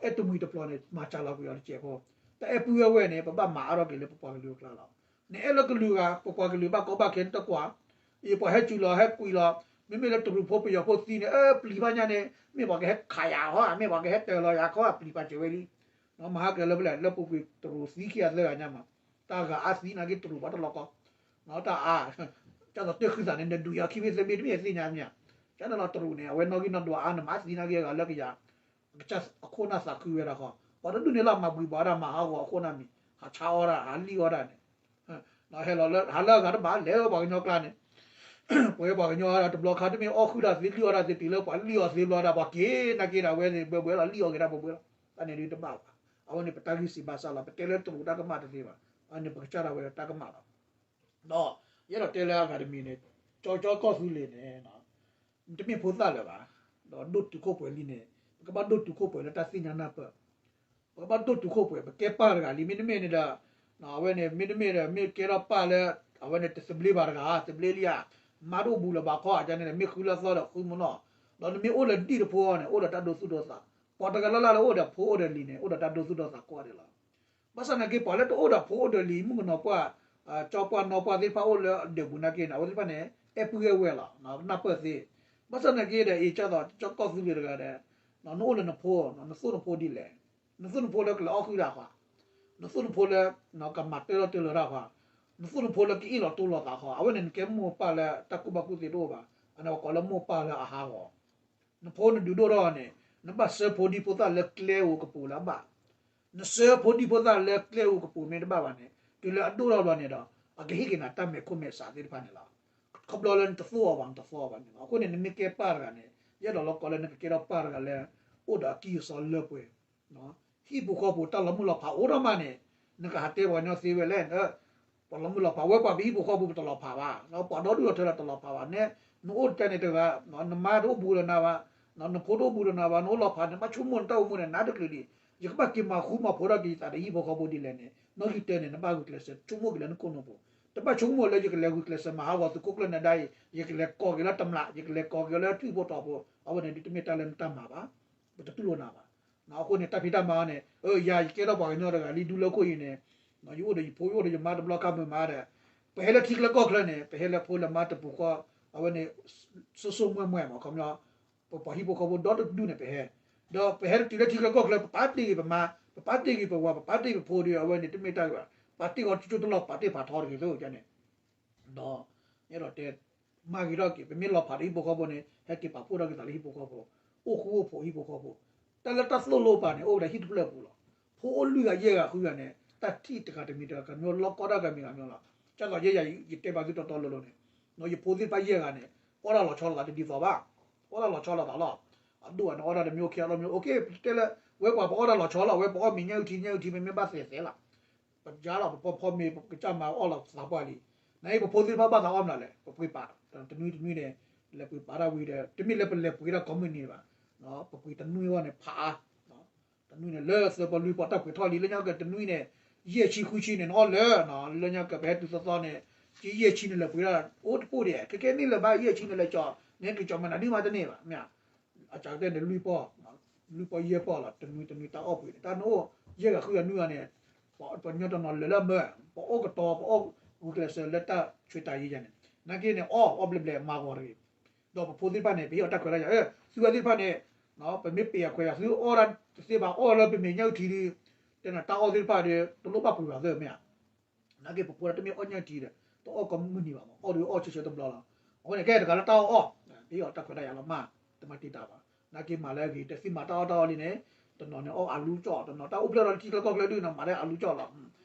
အဲၣ်တမှံၤတပျီၤန့ၣ် မၤစှၤလီၤကွံာ်အီၤတစဲးဖိ, တၢ်အဲၣ်ပုၢ်အဲၣ်ဝဲၢ်န့ၣ် ပဘၣ်မၤအါထီၣ်က့ၤလၢပပှၤကလုာ်အကျါလီၤ. နအဲၣ်လၢကလုာ်ဂၤ ပပှၤကလုာ်ဘၣ်ကီဘၣ်ခဲန့ၣ်တကွၢ် ယပှၤဟဲစူၤလီၤဟဲကွံာ်လီၤ, မ့မ့ၢ်လၢတရူးဖိပယီၤဖိသံန့ၣ် အပျံၤဘၣ်ညါန့ၣ် မ့ၢ်ပှၤကဟဲခးယၤခီဧါ, မ့ၢ်ပှၤကဟဲတဲာ်လီၤယၤခီဧါ ပျံၤပာ်စၢၤဝဲလံ. မဟါကလဲၤလၢပလဲၣ် လၢပူၤကွံာ်တရူးသံခံဂၤသၢဂၤညါမး, တၢ်ဂၤအါသံနာ်က့တရူးဘၣ်တလီၤကီ, တၢ်အါ, ကၢ်သိးတဲဃုသးန့ၣ် နဒုးယၤခံဘ့ၣ်သၢဘ့ၣ်သ့ၣ်ညါမ့ၢ်ဧါ, ကၢ်န့ၣ်လီၤတရူးန့ၣ် အဝဲနီၣ်ဂံၢ်နီၣ်ဒွးအါ နမၤသံနာ်က့အဂၤလၢကယၤ အခိၣ်နၢ်သးခုဝဲဒၣ်ဃီ, ပှၤတဒူၣ်န့ၣ်လီၤမၤဘှံးဘှီးဒၣ်မၤဟးဂီၤအခိၣ်နၢ်မံၤ, ဟးဆါအီၣ်ဒၣ် ဟးလံၣ်အီၣ်ဒၣ်န့ၣ် ဟဲလီၤလၢ ဟးလၢအဂၤတဘၣ် လဲၤလၢပှၤကညီကျါန့ၣ်, ပှၤပှၤကညီတဘျီခါ တမ့ၢ်အီၣ်ဃုာ်တၢ်သ့လံၣ်အီၣ်တၢ်သ့တုၤလၢပှၤလံၣ်အီၣ်သ့ဘျီဒၣ် ပှၤက့ၤနာ်က့ဒၣ်ဝဲန့ၣ် ဘှဲဘှဲလီၤ လံၣ်အီၣ်က့ၤတၢ်ဘှဲဘှဲလီၤ. တၢ်န့ၣ်ဒုးတဘၣ်ဘၣ်. အဝဲန့ၣ်ပတၢ်ဂံၢ်စၢ်ဘါစၢ်လီၤ. ပတဲလၢတရူးတၢ်ကမၣ်တသ့ဘၣ်. အန့ၣ်ပကစၢ်ဒၣ်ဝဲတၢ်ကမၣ်လီၤ. ဒီးယအဲၣ်ဒိးတဲလၢအဂၤတမံၤန့ၣ် ကၠီကၠီကီၢ်သူလ့ၤန့ၣ် တမ့ၢ်ဖိသၣ်လၢၤဘၣ်, ဒီးဒိၣ်တုာ်ခိၣ်ပှဲၤလံန့ၣ် ပကဘၣ်ဒိၣ်တုာ်ခိၣ်ပှဲၤလၢတၢ်သ့ၣ်ညါနၢ်ပၢၢ်, ပကဘၣ်ဒိၣ်တုာ်ခိၣ်ပှဲၤ ပကဲပၢ်တဂၤလံ မ့တမ့ၢ်န့ၣ်ဒီး အဝဲန့ၣ် မ့တမ့ၢ်ဒီး မ့ၢ်ကဲထီၣ်ပၢ်လၢ အဝဲန့ၣ်တသဘျ့ဘၣ်တဂၤ သဘျ့လံဧါ, မါတအိၣ်ဘူးလၢၤဘၣ်ခီဧါန့ၣ် မ့ၢ်ဃုလၢသီဒီးဃုမုၢ်နီၢ်, ဒီးနမ့ၢ်အိၣ်လၢဒံၣ်တဖိအီၤန့ၣ် အိၣ်ဒီးတၢ်ဒိသူၣ်ဒိသး, ပှၤတဂၤလၢ်လၢ်လၢအိၣ်ဒီးဖိအိၣ်ဒီးလံၤန့ၣ် အိၣ်ဒီးတၢ်ဒိသူၣ်ဒိသးကိးဂၤဒဲးလီၤ. ဘၣ်ဆၣ်နာ်က့ ပှၤလၢတအိၣ်ဒီးဖိအိၣ်ဒီးလံၤ မုၣ်ကနီၤပှၢ် ကၠီပှၢ်နီၢ်ပှၢ်သ့ၣ်တဖၣ်အိၣ်လၢအဒၢးပူၤနာ်က့န့ၣ် အဝဲသ့ၣ်တဖၣ်န့ၣ် အဲၣ်ပုၢ်အဲၣ်ဝဲၢ်လီၤ, နၢ်ပၢၢ်သ့. ဘၣ်ဆၣ်နာ်က့ဒီး အံၤကၢ်သိး ကၠီကီၢ်သူလ့ၤတဂၤဒီး နအိၣ်လၢနဖိ နသိၣ်နဖိဒ်လဲၣ်, နသိၣ်နဖိလၢကလဲၤအီၣ်ဃုာ်တၢ်ဃီ, နသိၣ်နဖိလၢ ကမၤတၢ်လီၤတၢ်လီၤတၢ်ဃီ, နသိၣ်နဖိလၢကအ့ၣ်လိာ်တူၢ်လိာ်သးဃီ, အဝဲန့ၣ်နကဲမိၢ်ပၢ်လၢတၢ်ကူၣ်ဘၣ်ကူၣ်သ့တအိၣ်ဘၣ်, အန့ၣ်ပကိးလၢမိၢ်ပၢ်လၢအဟးဂီၤ နဖိနဒုးဒိၣ်ထီၣ်န့ၣ် နဘၣ်စၢဖိဒံဖိသၣ်လၢကျဲဧိၤကပူၤလၢအဘၣ်, နစၢဖိဒံဖိသၣ်လၢကျဲဧိၤကပူၤမ့ၢ်တဘၣ်ဘၣ်န့ၣ် တုၤလၢအဒိၣ်ထီၣ်ဘျီန့ၣ်ဒီး အကဟ့ၣ်က့ၤနၤတၢ်မဲာ်ခိၣ်မဲာ်ဆးသ့ၣ်တဖၣ်န့ၣ်လီၤ. ခီဖျိလၢနတသိၣ်အီၤဘၣ်နတသီအီၤဘၣ်န့ၣ်လီၤ. အဃိန့ၣ် နမ့ၢ်ကဲပၢ်တဂၤန့ၣ် ယအဲၣ်ဒိးလီၤကိးလၢနကကဲထီၣ်ပၢ်တဂၤလၢ အိၣ်ဒီးအကံၢ်အစီလၢပှဲၤ ဟံၣ်ဖိဃီဖိတၢ်လီၤမုၢ်လီၤဖးအိၣ်ထီၣ်မးန့ၣ် နကဟးတဲပှၤကညီသ့ဝဲလဲၣ်, ပှၤလီၤမုၢ်လီၤဖးဝဲပှၤပဟံၣ်ဖိဃီဖိပတလီၤဖးဘၣ်, ပှၤဒီဒူၣ်ဒီထၢလၢတလီၤဖးဘၣ်န့ၣ်, နအိၣ်တကဲန့ၣ်တဂၤ, နမါတအိၣ်ဘူးလၢနၤဘၣ်, နဖိတအိၣ်ဘူးလၢနၤဘၣ်, နအိၣ်လီၤဖးန့ၣ် ဘၣ်ဆိကမိၣ်နတၢ်အိၣ်မူန့ၣ် နါတချုးလံ, ယကဘၣ်က့ၤမၤဃူမၤဖိးထီၣ်က့ၤယသးဒီးဟံၣ်ဖိဃီဖိဒ်လဲၣ်န့ၣ် နီၣ်ဂံၢ်တၢန့ၣ် နဘၣ်ဂုာ်ကျဲးစၢးဆိကမိၣ်က့ၤလၢနခိၣ်နူာ်ပူၤ, တဘၣ်ဆိကမိၣ်လၢယကလဲၤဂုာ်ကျဲးစၢးမၤဟးဂီၤသုးခိၣ်ကျၢၢ်နၢၤဒါအံၤ, ယကလဲၤကိးက့ၤလၢတမျး, ယကလဲၤကိးက့ၤလၢထွံၣ်ဖိတီၤဖိ, အဝဲန့ၣ်ဒုးတမ့ၢ်တၢ်လၢနတၢ်မၤဘၣ်, ပတတူၢ်လိာ်နၤဘၣ်. အဃိန့ၣ် တၢ်ဖံးတၢ်မၤအီၤန့ၣ် ယၤယကဲထီၣ်ပှၤကညီတဂၤလံ ဒူလၢခိၣ်အံၤန့ၣ်, ယအိၣ်ဒီးယဖိ ယအိၣ်ဒီးယမါတဘျီခါမုာ်မးဒီး, ပဟဲလၢထံကျါကီၢ်ကျါန့ၣ် ပဟဲလၢဖိလၢမါတပူၤဃီ, အဝဲန့ၣ် စိစိမွဲၢ်မွဲၢ်မး ခီပညီ, ပပှၤဟံၣ်ဖိဃီဖိဒီတဒူၣ်န့ၣ် ပဟဲ, ဒီးပဟဲတုၤလၢထံကျါကီၢ်ကျါ ပပာ်တ့ၢ်က့ၤပမါ, ပပာ်တ့ၢ်က့ၤပဝၤ, ပပာ်တ့ၢ်က့ၤပဖိဒီး အဝဲန့ၣ်တမ့ၢ်တၢ်ဂ့ၤဘၣ်, ပာ်တ့ၢ်ဃီကၠိကၠိတလီၢ် ပာ်တ့ၢ်ဖးထီတဂ့ၤသိးန့ၣ်, ဒီး အဲၣ်ဒိးတဲ မၤဂ့ၤထီၣ်က့ၤ, ပမ့ၢ်လီၤဖးဒီးဟံၣ်ဖိဃီဖိန့ၣ် ဟဲက့ၤပာ်ဖှိၣ်ထီၣ်က့ၤသးလၢဟံၣ်ဖိဃီဖိ, အိၣ်ဃူအိၣ်ဖိးဟံၣ်ဖိဃီဖိ, တၢ်လၢတၢ်သိၣ်လိပာ်န့ၣ် အိၣ်ဝဲဒၣ်ဟံၣ်တဖျၢၣ်ပူၤလီၤ. ဖိအိၣ်လွံၢ်ဂၤယဲၢ်ဂၤဃုဂၤန့ၣ် တၢ်ထံၣ်တဂၤတမံၤတဂၤ ကမ့ၢ်လီၢ်ကီတၢ်ဂၤမံၤဂၤမံၤလီၤ. ကၢ်သိးယဲယၤ ယတဲဘၣ်သုတီတီလိၤလိၤန့ၣ်, ယဖိသ့ၣ်တဖၣ်ယဲၢ်ဂၤန့ၣ် အီၣ်တၢ်လီၤဆီလိာ်သးတဒ်သိးဘၣ်, အီၣ်တၢ်လီၤဆီလိာ်သးလီၤ. အဒိၣ်ဂၤန့ၣ် အီၣ်တၢ်တမံၤ အိၣ်ခံအီၣ်တၢ်တမံၤ အိၣ်က့ၤ ပတဲလၢ ဝဲပှၤပအီၣ်တၢ်လီၤဆီလီၤ, ဝဲပအီၣ်မ့ၤညၣ်အုၣ်ထံ ညၣ်အုၣ်ထံ မ့မ့ၢ်ဘၣ်သဲးသဲးလီၤ. ပယါလီၤ ပဖီဖီမ့ၤ ပကစၢ်မၤအီၣ်လီၤသးပှၢ်လံ. နအံၤပဖိသ့ၣ်တဖၣ်ဘၣ်သးအီၣ်မနုၤလဲၣ်, ပပှ့ၤပာ်, တနွံတနွံန့ၣ် လဲၤပှ့ၤပာ်တၢ်ဝံၤဒီး တမ့ၢ်လၢပလဲၤပှ့ၤတၢ်ကိးမုၢ်နံၤဘၣ်, ပပှ့ၤတနွံအဂီၢ်န့ၣ် ဖးအါ, တနွံန့ၣ် လၢသၢပီလွံၢ်ပီတၢ်ပှ့ၤထီၣ်လံ လၢညါကတနွံန့ၣ် ယဲၢ်ဆံဃုဆံန့ၣ် နအီၣ်လၢ, လၢညါကပဟဲတုၤသီသီန့ၣ် ကယဲၢ်ဆံန့ၣ်လဲၤပှ့ၤဒၣ် အိၣ်တပိၢ်ဒံး ခဲကဲန့ၣ်လၢၤဘၣ် ယဲၢ်ဆံန့ၣ်လဲၤကၠီ, နဟဲက့ၤကၠီမနုၤဒ်မးတန့ၢ်ဘၣ်, မ့ၢ် အကၢ်ကတၢၢ်န့ၣ် လွံၢ်ပီ, လွံၢ်ပီယဲၢ်ပီလီၤ, တနွံတနွံတၢ်အီၣ်ပှ့ၤန့ၣ် တၢ်နအိၣ် ယဲၢ်ဂၤဃုဂၤနွံဂၤန့ၣ်, ပှၤကညီတနီၤလၢာ်လၢအမၢ, ပှၤအိၣ်ကတီၤ ပှၤအိၣ်ဂုာ်ကျဲးစၢးလၢတၢ်ဆှၢတၢ်ယံၤယၤန့ၣ်, နာ်က့န့ၣ် အီၣ်အီၣ်ဘျဲၣ်ဘျဲၣ်မၤဂီၤတဂ့ၤ, ဒီးပဖိသ့ၣ်တဖၣ်န့ၣ် ပဟ့ၣ်အီၣ်တၢ်ခွဲးတၢ်ယာ်, သုဝဲသ့ၣ်တဖၣ်န့ၣ်, ပမ့ၢ်ပ့ၤအခွဲးယာ် သုအီၣ်တၢ်တသ့ဘၣ် အီၣ်လၢပမဲာ်ညၣ်အုၣ်ထံဒီး, တဲနၤတၢ်အီၣ်သ့ၣ်တဖၣ်ဒီး တလိၣ်ဘၣ်ပှ့ၤဘၣ်သ့ၣ်မ့ၢ်ဧါ နာ်က့ပဖိဒၣ်တမ့ၢ်အီၣ်ညၣ်ထံဒီး တအီၣ်ကိးမုၢ်နံၤဘၣ်မး အီၣ်ဒီးအီၣ်ဆၢဆၢတဘျီလီၤ. အဃိန့ၣ် ကဲတဂၤလၢတၢ်အီၣ်အီၣ်, ပဟ့ၣ်အီၣ်တၢ်ခွဲးတၢ်ယာ်လီၤမး, တမၤတံာ်တာ်ဘၣ်, နာ်က့မၤလၢအဂ့ၤ တသ့မၤတၢ်အီၣ်တၢ်အီလံန့ၣ်, တနီၤန့ၣ်အီၣ်အလူကၠီၣ်, တနီၤတၢ်အိၣ်ဖျဲၣ်လီၤလၢထံကျါကီၢ်ကျါဒုးနီၤ မၤလၢအလူကၠီၣ်လီၤ,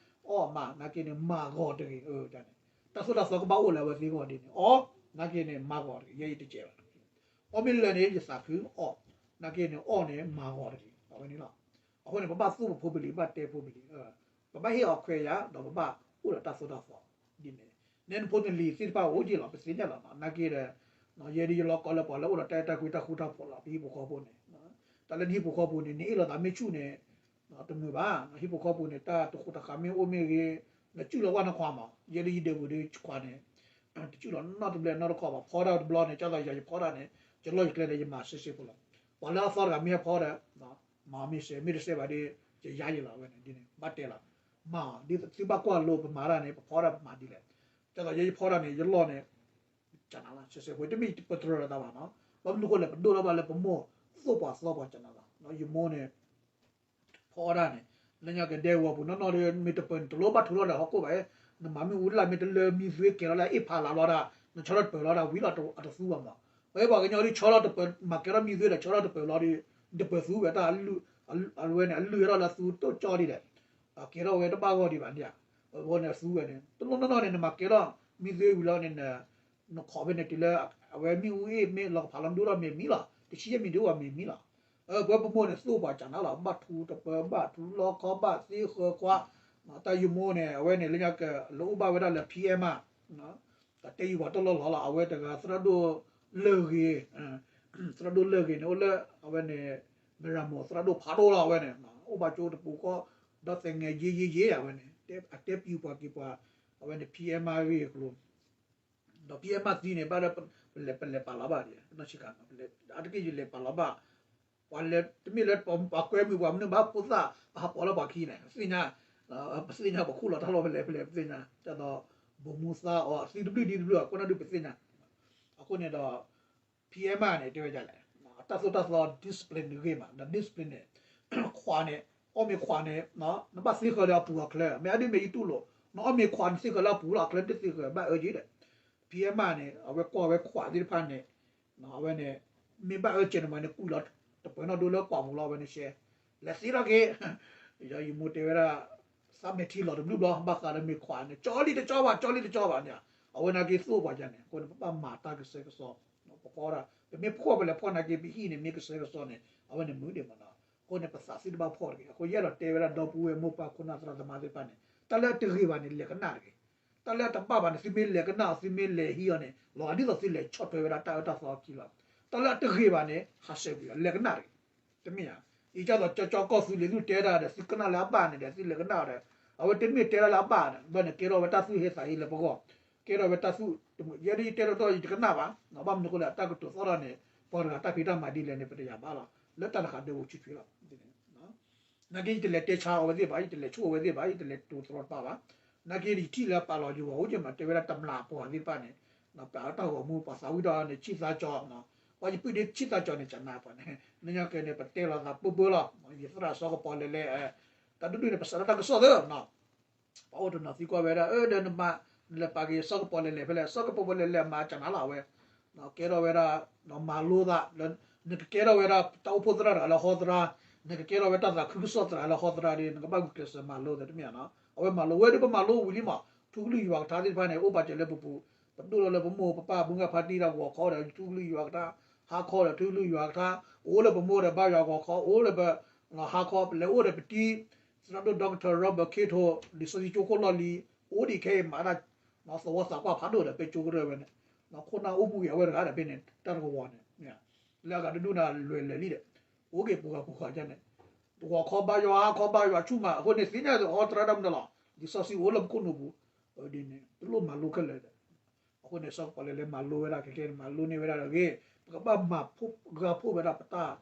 အီၣ်မး နာ်က့န့ၣ် မၤဂီၤတဂ့ၤ, န့ၣ် တၢ်သိၣ်တၢ်သီကဘၣ်အိၣ်လၢအဝဲသ့ၣ်အဂီၢ်ဒ်န့ၣ် အီၣ်, နာ်က့န့ၣ် မၤဂီၤတဂ့ၤ ယဲယတစဲးဘၣ်, အီၣ်မ့ၢ်လၢာ်န့ၣ် ယသးခုအီၣ်, နာ်က့န့ၣ် အီၣ်န့ၣ် မၤဂီၤတဂ့ၤ အဝဲန့ၣ်လီၤ. အဃိန့ၣ် ပဘၣ်သူၣ်ပဖိပလံၤ ဘၣ်တဲဖိပလံၤ, ပဘၣ်ဟ့ၣ်အီၤခွဲးယာ် ဒီးပဘၣ်အိၣ်ဒီးတၢ်သိၣ်တၢ်သီ, ဒ်န့ၣ်, နဲနဖိနလံၤသ့ၣ်တဖၣ်အိၣ်က့ၤလီၤ ပသ့ၣ်ညါလီၤ, နာ်က့ဒီး, ယဲဒ်ယလီၢ်ကီလၢပှၤလၢအိၣ်ဒီးတၢ်အဲၣ်တၢ်ကွံတၢ်ဃူတၢ်ဖိးလီၤ ပဟံၣ်ဖိဃီဖိန့ၣ်, တၢ်လၢနဟံၣ်ဖိဃီဖိန့ၣ် နအ့ၣ်လိာ်သးမ့ၢ်ဆူၣ်န့ၣ်, တမုာ်ဘၣ်, ဟံၣ်ဖိဃီဖိန့ၣ် တၢ်တဃူတၢ်ဃးမ့ၢ်အိၣ်မ့ၢ်ဂ့ၤ, နစုၣ်လီၤကွၢ်နခွါမး, ယဲဒ်ယဒဲးပူၤဒီးခွါန့ၣ်, တစုၣ်လီၤနီတဘျဲၣ်နီတခီၣ်ဘၣ် ဖီဒၣ်တဘျီန့ၣ် ကၢ်သိးယၤယဖီဒၣ်န့ၣ်, ယလီၢ်ယကျဲန့ၣ် ယမၤစ့စ့ဖိလီၤ, ပှၤလၢအသီတဂၤမ့ၢ်ဟဲဖီဒီး, မၤမ့ၢ်စဲး မ့ၢ်တစဲးဘၣ်ဒီး, ယယါယလီၤဝဲန့ၣ်ဒ်န့ၣ် ဘၣ်တဲလီၤ, မၤ, ဒ်သုဘၣ်ကွၢ်လိပမၤတၢ်န့ၣ် ပဖီဒၣ်ပမၤဒ်လဲၣ်, ကၢ်သိးယဲယဖီဒၣ်န့ၣ် ယလီၢ်န့ၣ်, ကနၤလီၤ စဲးစဲးဖိ တမ့ၢ်ပတြၢၤလီၤသးဘၣ်နီၤ, ဘၣ်မနုၤဃိလဲၣ် ပဒိၣ်ထီၣ်ဘၣ်လၢပမိၢ်သိၣ်ပှၤသီပှၤကနၤလီၤ, ယမိၢ်န့ၣ် ဖီဒၣ်န့ၣ်, လၢညါကဒဲကဝီၤပူၤနီၢ်နီၢ်ဒီး မ့ၢ်တပၢၤန့ၣ် တလိၣ်ဘၣ်ထူးထီၣ်ဒီးဟီၣ်ခိၣ်ဘၣ်, နမၤမ့ၣ်အူလၢ်မ့ၢ်တလၢမံသွ့ကဲၤထီၣ်လၢအ့ၣ်ဖးလးလီၤဒၣ်, နဆီထီၣ်တပၢၤလီၤဒၣ်ဝံၤလီၤအတသူဘၣ်မး, ပဝဲပှၤကညီဒ်ဆီထီၣ်တပၢၤ မၤကဲထီၣ်မံသွ့ဒီး ဆီထီၣ်တပၢၤလီၤဒီး, တပၢၤသူဝဲတၢ်, အဝဲန့ၣ် အလုၢ်ဟဲထီၣ်လၢသူတိၢ်ကၠီဒ်လဲၣ်, ကဲထီၣ်ဝဲတဘၣ်ဂီၢ်ဒံးဘၣ်န့ၣ်ဧါ, အဝဲန့ၣ်သူဝဲန့ၣ် တနီၢ်နီၢ်န့ၣ် နမၤကဲထီၣ်မံသွ့ဝံၤလီၤန့ၣ် နခိးဖဲန့ၣ်တုၤလၢ, အဝဲမ့ၣ်အူအ့ၣ်မ့ၢ်လီၤကဖးလီၤဒိၣ်ထီၣ်မ့ၢ်မံလီၤ တဆံယဲၢ်မံၤဒိၣ်ဝဲမ့ၢ်မံလီၤ, ပဝဲပမိၢ်န့ၣ် သိၣ်ပှၤကနၤလီၤ ဘၣ်ထူတပၢၤ ဘၣ်ထူလီခီ ဘၣ်သ့ဃၢၤခွါ, တၢ်ယမိၢ်န့ၣ် အဝဲန့ၣ်လၢညါက လၢအိၣ်ဘၣ်ဝဲဒၣ်လၢ ဖံအဲမါ, တၢ်တဲယုာ်ပှၤတၢ်လီၢ်လီၤလီၤ အဝဲတဂၤသရၣ်ဒိၣ်လၢၢ်ဂ့ၤ, သရၣ်ဒိၣ်လၢၢ်ဂ့ၤန့ၣ် အိၣ်လၢ, အဝဲန့ၣ်, မရၤမိၤသရၣ်ဒိၣ်ဖးဒိၣ်လီၤ အဝဲန့ၣ်, အိၣ်ဘၣ်ကၠိတပူၤဃီ, ဒီးသဲငဲယ့ယ့ယ့အဝဲန့ၣ်, အတဲပျံၤပှၤက့ၤပှၤ, အဝဲန့ၣ် ဖံအဲမါဂ့ၢ်အကျိၤ ဒီးဖံအဲမါသံန့ၣ် ဘၣ်လၢ, ပလဲၤပာ်လီၤဘၣ်, အတက့ၢ်ယလဲၤပာ်လီၤဘၣ်, ပှၤလဲၤတမ့ၢ်လၢပှၤကွဲမုာ်ပှၤမနုၤဘၣ်ဖိသၣ် ပဟးပိာ်လၢပှၤခံန့ၣ် ပသ့ၣ်ညါ, ပသ့ၣ်ညါပခူၣ်လီၤတၢ်လီၢ်ဖဲလဲၣ်ဖဲလဲၣ်ပသ့ၣ်ညါ, ဒ်သိး, ဘိးမူသါအီၤသံတဘျုးဒ်တဘျုးအဃိန့ၣ်ဒုးပသ့ၣ်ညါ, အဃိန့ၣ်ဒီး, ဖံအဲမါန့ၣ် တဲဝဲဒ်လဲၣ်, တၢ်သိၣ်တၢ်သီ discipline ဂ့ၤမး ဒီး discipline န့ၣ်, ခွးန့ၣ်, အီၣ်မ့ၤခွးန့ၣ်, နဘၣ်သ့ဃၢၤဒီးအပူၤအချၢ မ့ၢ်အဒ်မ့ၢ်ယတူၢ်လိာ်, နအီၣ်မ့ၤခွးန့ၣ်သ့ဃၢၤလၢအပူၤလီၤ အချၢတသ့ဃၢၤဘၣ်အၢက့ၤဒီး, ဖံအဲမါန့ၣ် အဝဲကွၢ်ဝဲခွးသ့ၣ်တဖၣ်န့ၣ်, အဝဲန့ၣ်, မ့ၢ်ဘၣ်အၢကဲန့ၣ်မးန့ၣ် ကွံာ်လီၤတပၢၤနီၣ်ဒိလၢကွၢ်ပူၤလီၤ အဝဲန့ၣ်ရှဲ, လဲၤသ့ထီၣ်က့ၤ ယမိၢ်တဲဝဲဒၣ်, သးမဲာ်ထံလီၤတဘျုးဘျီ ဘၣ်ဃးဒီးမ့ၤခွးန့ၣ် ကၠီလံတကၠီဘၣ် ကၠီလံတကၠီဘၣ်န့ၣ်, အဝဲနာ်က့သိၣ်ပှၤယၤန့ၣ် အဃိန့ၣ် ပဘၣ်မၤတၢ်ကစဲကစီ, ပဖီဒၣ် ပမ့ၢ်ဖှီၣ်ပလဲၤဖှီၣ်နာ်က့ ပဟံၣ်န့ၣ်မ့ၢ်ကစဲကစီန့ၣ် အဝဲန့ၣ်မုာ်ဒံးမးနီၤ, အဃိန့ၣ် ပသးသံတဘၣ်ဖှီၣ်တဂ့ၤ, အဃိယအဲၣ်ဒိးတဲဝဲဒၣ်ဒီပုၢ်ဝဲၢ်မိၢ်ပၢ်ခိၣ်နၢ်သရၣ်သမါသ့ၣ်တဖၣ်န့ၣ် တၢ်လၢအတဂ့ၤဘၣ်န့ၣ် လဲၤကနၣ်တဂ့ၤ, တၢ်လၢအတဘၣ်ဘၣ်န့ၣ် သုမ့ၢ်လဲၤကနၣ်အီၤ သုမ့ၢ်လဲၤဟံးအီၤန့ၣ် လီၤဂာ်ဒ်သိးသုလဲၤဆီၣ်ထွဲဝဲဒၣ်တၢ်အၢတၢ်သီအခံလီၤ, တၢ်လၢအတဂ့ၤဘၣ်န့ၣ် ဟးဆှဲးကွံာ်အီၤ လဲၤကနၣ်တဂ့ၤ တမ့ၢ်ဧါ, အံၤကၢ်သိးကၠီကၠီကီၢ်သူလ့ၤသုတဲတၢ်ဒီး သုကနၣ်လၢအဘၣ်န့ၣ်ဒီး သုလဲၤကနၣ်အီၤဒီး, အဝဲတမ့ၢ်တဲတၢ်လၢအဘၣ်န့ၣ် ဘၣ်န့ၣ် ကဲထီၣ်ဝဲတၢ်သူၣ်ဟ့သးဟ့လၢပဂီၢ်, ကဲထီၣ်ဝဲတၢ်သူၣ်, ယဲဒၣ်ယတဲတၢ်ဒီးယတကနၣ်ဘၣ်, ဘၣ်မနုၤအဃိလဲၣ် အတၢ်ကတိၤသီၣ်ထီၣ်န့ၣ် ပှၤတဂၤတၢ်ဖံးတၢ်မၤဒ်လဲၣ်န့ၣ် ပတယာ်ဘၣ်လီၤ, လၢတၢ်တခါဒၢဝဲဆူၣ်ဆူၣ်လီၤ နာ်က့ ယတလဲၤတဲဆါအဝဲသ့ၣ်ဘၣ် ယတလဲၤဆိၣ်အဝဲသ့ၣ်ဘၣ် ယတလဲၤတိၤတရီတပါဘၣ်, နာ်က့ ယထံၣ်လၢပာ်လီၤယဂီၢ်အိၣ်က့ၤမး တဲဝဲဒၣ်တမျးပှၤသ့ၣ်တဖၣ်န့ၣ်, ပာ်လီၤတၢ်ဂီၤမူ ပှၤသးဝံၣ်ဒီးန့ၣ် ဆံၣ်သးကၠီ, ပှၤယပုၢ်ဒ့ဆံၣ်သးကၠီန့ၣ် ကနၣ်ပှၤန့ၣ် လၢညါကဲန့ၣ် ပတဲလီၤသးပၢပၢလီၤ, ယသရၣ်စီၤကပီၤလဲၤလဲၤ, တၢ်ဒုးဒုးန့ၣ် ပစးထီၣ်တၢ်ကစီၣ်သၢ ပှၤအိၣ်တနီၤသံကွၢ်ဝဲဒၣ် အၢ ဒီးနမၤ, လဲၤပာ်က့ၤစီၤကပီၤလဲၤလဲၤဖဲလဲၣ်, စီၤကပီၤလဲၤလဲၤမၤကနၤလီၤအဝဲ, ကဲထီၣ်ဝဲဒၣ် မၤလိသးလၢ နကကဲထီၣ်ဝဲဒၣ်တၢ်အိၣ်ဖှိၣ်သရၣ်တဂၤလၢဟီသရၣ်, နကကဲထီၣ်ဝဲတၢ်သးခုကစီၣ်သရၣ်လၢဟီသရၣ်ဒီး နကဘၣ်ဂုာ်ကျဲးစၢးမၤလိသ့တမ့ၢ်ဧါနီၤ. အဝဲမၤလိဝဲဒၣ် ပမၤလိဝံၤလံမး, ထူကလုၢ်ယွၤကထါသ့ၣ်တဖၣ်န့ၣ် အိၣ်ပာ်စၢၤလၢပပူၤ, ပဒိၣ်လီၤလၢပမိၢ်ပပၢ်ဘုငါဖါတံၢ်တၢ်ဂီၤခီဒီး ထူကလုၢ်ယွၤကထါ, ဟါခီဒီးထူကလုၢ်ယွၤကထါ, အိၣ်လၢပမိၢ်ဒီးဘါယွၤဂီၤခီ, အိၣ်လၢပ ဟါခီ ပလဲၤအိၣ်ဒီးပတံၤ သရၣ်ဒိၣ် Doctor Robert Kate လံာ်စီဆှံကၠိခိၣ်လီၢ်လံၤ, အိၣ်ဒံးခဲအံၤမၤဒၣ် သဝီသးပှၢ်ဖးဒိၣ်ဒီး ပဲကၠိကရၢၢ်ဝဲန့ၣ်, ခိၣ်နၢ်အိၣ်မူဂ့ၤအဝဲတဂၤဒီးဖဲန့ၣ် တၢ်တကဝီၤန့ၣ်, လၢအဂၤတဒူၣ်န့ၣ်လွဲၢ်လၢာ်လံဒီး, အိၣ်က့ၤပူၤဂၤပူၤဃာ်ဒ်န့ၣ်, ဂီၤခီဘါယွၤ ဟါခီဘါယွၤဆူၣ်မး, အဃိန့ၣ်သ့ၣ်ညါဟီသရၣ်တၢ်မနုၤလီၤ, လံာ်စီဆှံအိၣ်လၢပခိၣ်နူာ်ပူၤ, ဒ်န့ၣ် တလိၣ်မၤလိခဲလၢာ်ဒီး အဃိန့ၣ် စီၤကပီၤလဲၤလဲၤမၤလိဝဲဒၣ်ခဲကဲန့ၣ် မၤလိန့ၢ်ဝဲဒၣ်တဂ့ၤ, ပကဘၣ်မၤဂၢၢ်ဖှိၣ်ဝဲဒၣ်ပတၢ်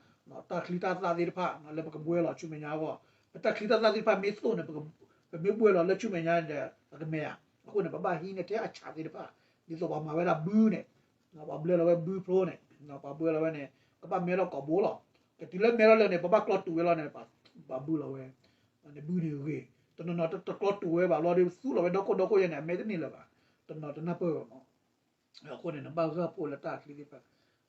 တၢ်ချံတၢ်သၣ်သ့ၣ်တဖၣ် လၢပကဘှဲလီၤဆူမဲာ်ညါအဂီၢ်, ပတၢ်ချံတၢ်သၣ်သ့ၣ်တဖၣ်မ့ၢ်သိၣ်န့ၣ် ပမ့ၢ်ဘှဲလီၤလၢဆူမဲာ်ညါန့ၣ်ဒီး အကမဲာ်ဧါ, အဃိန့ၣ် ပဘၣ်ဟံးန့ၢ်ထဲအဆၣ်သ့ၣ်တဖၣ်, ဒ်သိးပှၤမၤဝဲဒၣ်ဘုန့ၣ်, ပှၤဘှဲလီၤဝဲဘုဖျိန့ၣ်, ပှၤဘှဲလီၤဝဲန့ၣ် ကဘၣ်မဲထီၣ်ကိာ်ဘိလီၤ, ကတုၤလၢမဲထီၣ်လၢန့ၣ် ပဘၣ်ကျီတူာ်ဝဲလီၤန့ၣ်, ပှၤဘုလီၤဝဲ န့ၣ်ဘုန့ၣ်ဂ့ၤ, တနီၤနီၤတကျီတူာ်ဝဲဘၣ်ဘျီဒီး သူလီၤဝဲဒီခိၣ်ဒီခိၣ်ယဲန့ၣ် အမဲတန့ၢ်လၢၤဘၣ်, တနီၤတနၢ်ပၢၢ်ဘၣ်မး, အဃိန့ၣ် နဘၣ်ဂၢၢ်ဖှိၣ်လၢတၢ်ချံသ့ၣ်တဖၣ်,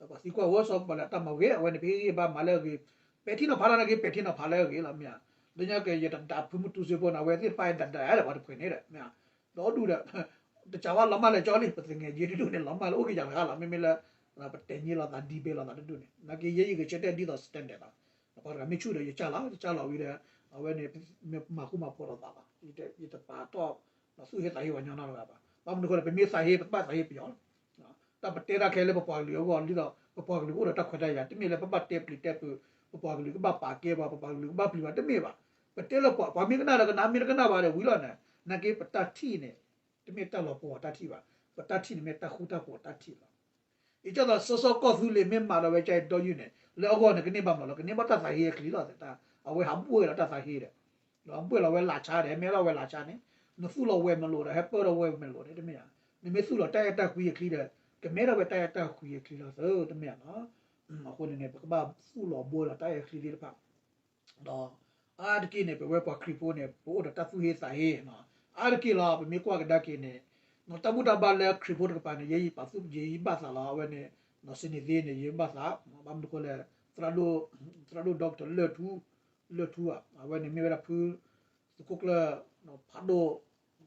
ပှၤသံကွၢ်ဝဲစီၤကပီၤလဲၤအတၢ်မၤဂ့ၤ, အဝဲန့ၣ် ပဟ့ၣ်ဂံၢ်ဘါမၤလၢအဂ့ၤ, ပဲာ်ထံနီၤဖးလၢနဂ့ၤ ပဲာ်ထံနီၤဖးလၢအဂ့ၤလီၤ မ့ၢ်ဧါ, လၢညါက့ၤ ယတဒၣ်ဖုမုၢ်တူစ့ဖိန့ၣ် အဝဲသ့ၣ်တဖၣ်ဒၣ်ဒၣ်ဒီးပှၤတဖှဲးန့ၣ်ဒီး မ့ၢ်ဧါ, ဒီဒူၣ်ဒီး တကးဘၣ်လီၤမၢ်လၢကၠီလံ ပသ့ၣ်ညါယ့ၢ်တဒူၣ်န့ၣ် လီၤမၢ်လၢအိၣ်က့ၤယၤတဂၤလီၤ, မ့မ့ၢ်လၢ ပတဲာ်ညါလိာ်သး debate လိာ်သးတဒူၣ်န့ၣ်, နာ်က့ ယဲယကဆၢတဲာ်ဒ်သိး standard လီၤ, ပှၤတဂၤမ့ၢ်ဆူၣ်ဒီးယကၢ်လီၤ ယကၢ်လီၤဝံၤဒီး အဝဲန့ၣ် မၤဃူမၤဖိးလိာ်သးလီၤ, ယတပာ်ထီၣ် သူၣ်ဟ့သးဟ့ပှၤညီနုၢ်တဂၤဘၣ်, ဘၣ်မနုၤအဃိလဲၣ် ပမ့ၢ်သးဟ့ ပတဘၣ်သးဟ့ပယီၤလီၤ, တၢ်ပတဲတၢ်ခဲလၢာ် ပပှၤကလုာ်အဂီၢ် ဒ်သိး ပပှၤကလုာ်ကအိၣ်ဒီးတၢ်ခွဲးတၢ်ယာ် တမ့ၢ်လၢပဘၣ်တဲပျံၤတဲဖုး ပပှၤကလုာ်ကဘၣ်ပာ်ကဲပှၤ ပပှၤကလုာ်ကဘၣ်ပျံၤပှၤ တမ့ၢ်ဘၣ်, ပတဲလၢပှၤ ပှၤမ့ၢ်ကနၣ်ဒီးကနၣ် မ့ၢ်တကနၣ်ဘၣ်ဒီးဝံၤလီၤန့ၣ်, နာ်က့ ပတၢ်ထံၣ်န့ၣ် တမ့ၢ်တၢ်လီၤပှီၢ်တၢ်ထံၣ်ဘၣ်, ပတၢ်ထံၣ်န့ၣ်မ့ၢ်တၢ်ဃူတၢ်ဖိးတၢ်ထံၣ်လီၤ, အံၤကၢ်သိး စီၤစီၤကီၢ်သူလ့ၤမ့ၢ်မၤဒီးဝဲကၢ်အံၤဒီယုၢ်န့ၣ် လၢအဂီၢ်န့ၣ် ကန့ၢ်ဘၣ်မးလီၤ, ကန့ၢ်ဘၣ်တၢ်သးဟ့အချံလီၤ, အဝဲဟးဘှဲလီၤတၢ်သးဟ့ဒီး ဒီးဘှဲလီၤဝဲလၢ်ဆါဒီး ဟဲမဲထီၣ်ဝဲလၢ်ဆါန့ၣ်, နသူၣ်လီၤဝဲၤမလိာ်ဒီး ဟဲပၢၢ်ထီၣ်ဝဲၤမလိာ်န့ၣ် တမ့ၢ်ဧါ, နမ့ၢ်သူၣ်လီၤတၢ်အဲၣ်တၢ်ကွံအချံဒီး ကမဲထီၣ်ဝဲတၢ်အဲၣ်တၢ်ကွံအချံလီၤသၢ တမ့ၢ်ဧါနီၤ, အဃိန့ၣ်န့ၣ် ပကဘၣ်သူၣ်လီၤဘှဲလီၤတၢ်အဲၣ်ချံသ့ၣ်တဖၣ် ဒီး အါတက့ၢ်န့ၣ် ပဝဲပှၤခရံာ်ဖိန့ၣ် ပအိၣ်ဒီးတၢ်သူၣ်ဟ့သးဟ့, အါတက့ၢ်လီၤ ပမ့ၢ်ကွၢ်ကဒါက့ၤန့ၣ် တၢ်ဘူၣ်တၢ်ဘါလၢခရံာ်ဖိတကပၤန့ၣ် ယဲယပာ်သူၣ်ယဲယဘၣ်သးလီၤ, အဝဲန့ၣ် စနေသ့န့ၣ် ယဘၣ်သး, ဘၣ်မနုၤဃိလဲၣ် သရၣ်ဒိၣ် သရၣ်ဒိၣ် doctor လၢၢ်ထူ လၢၢ်ထူဧါ, အဝဲန့ၣ်မ့ၢ်ဝဲဒၣ်ဖု သုးခိၣ်ကျၢၢ် ဖးဒိၣ်,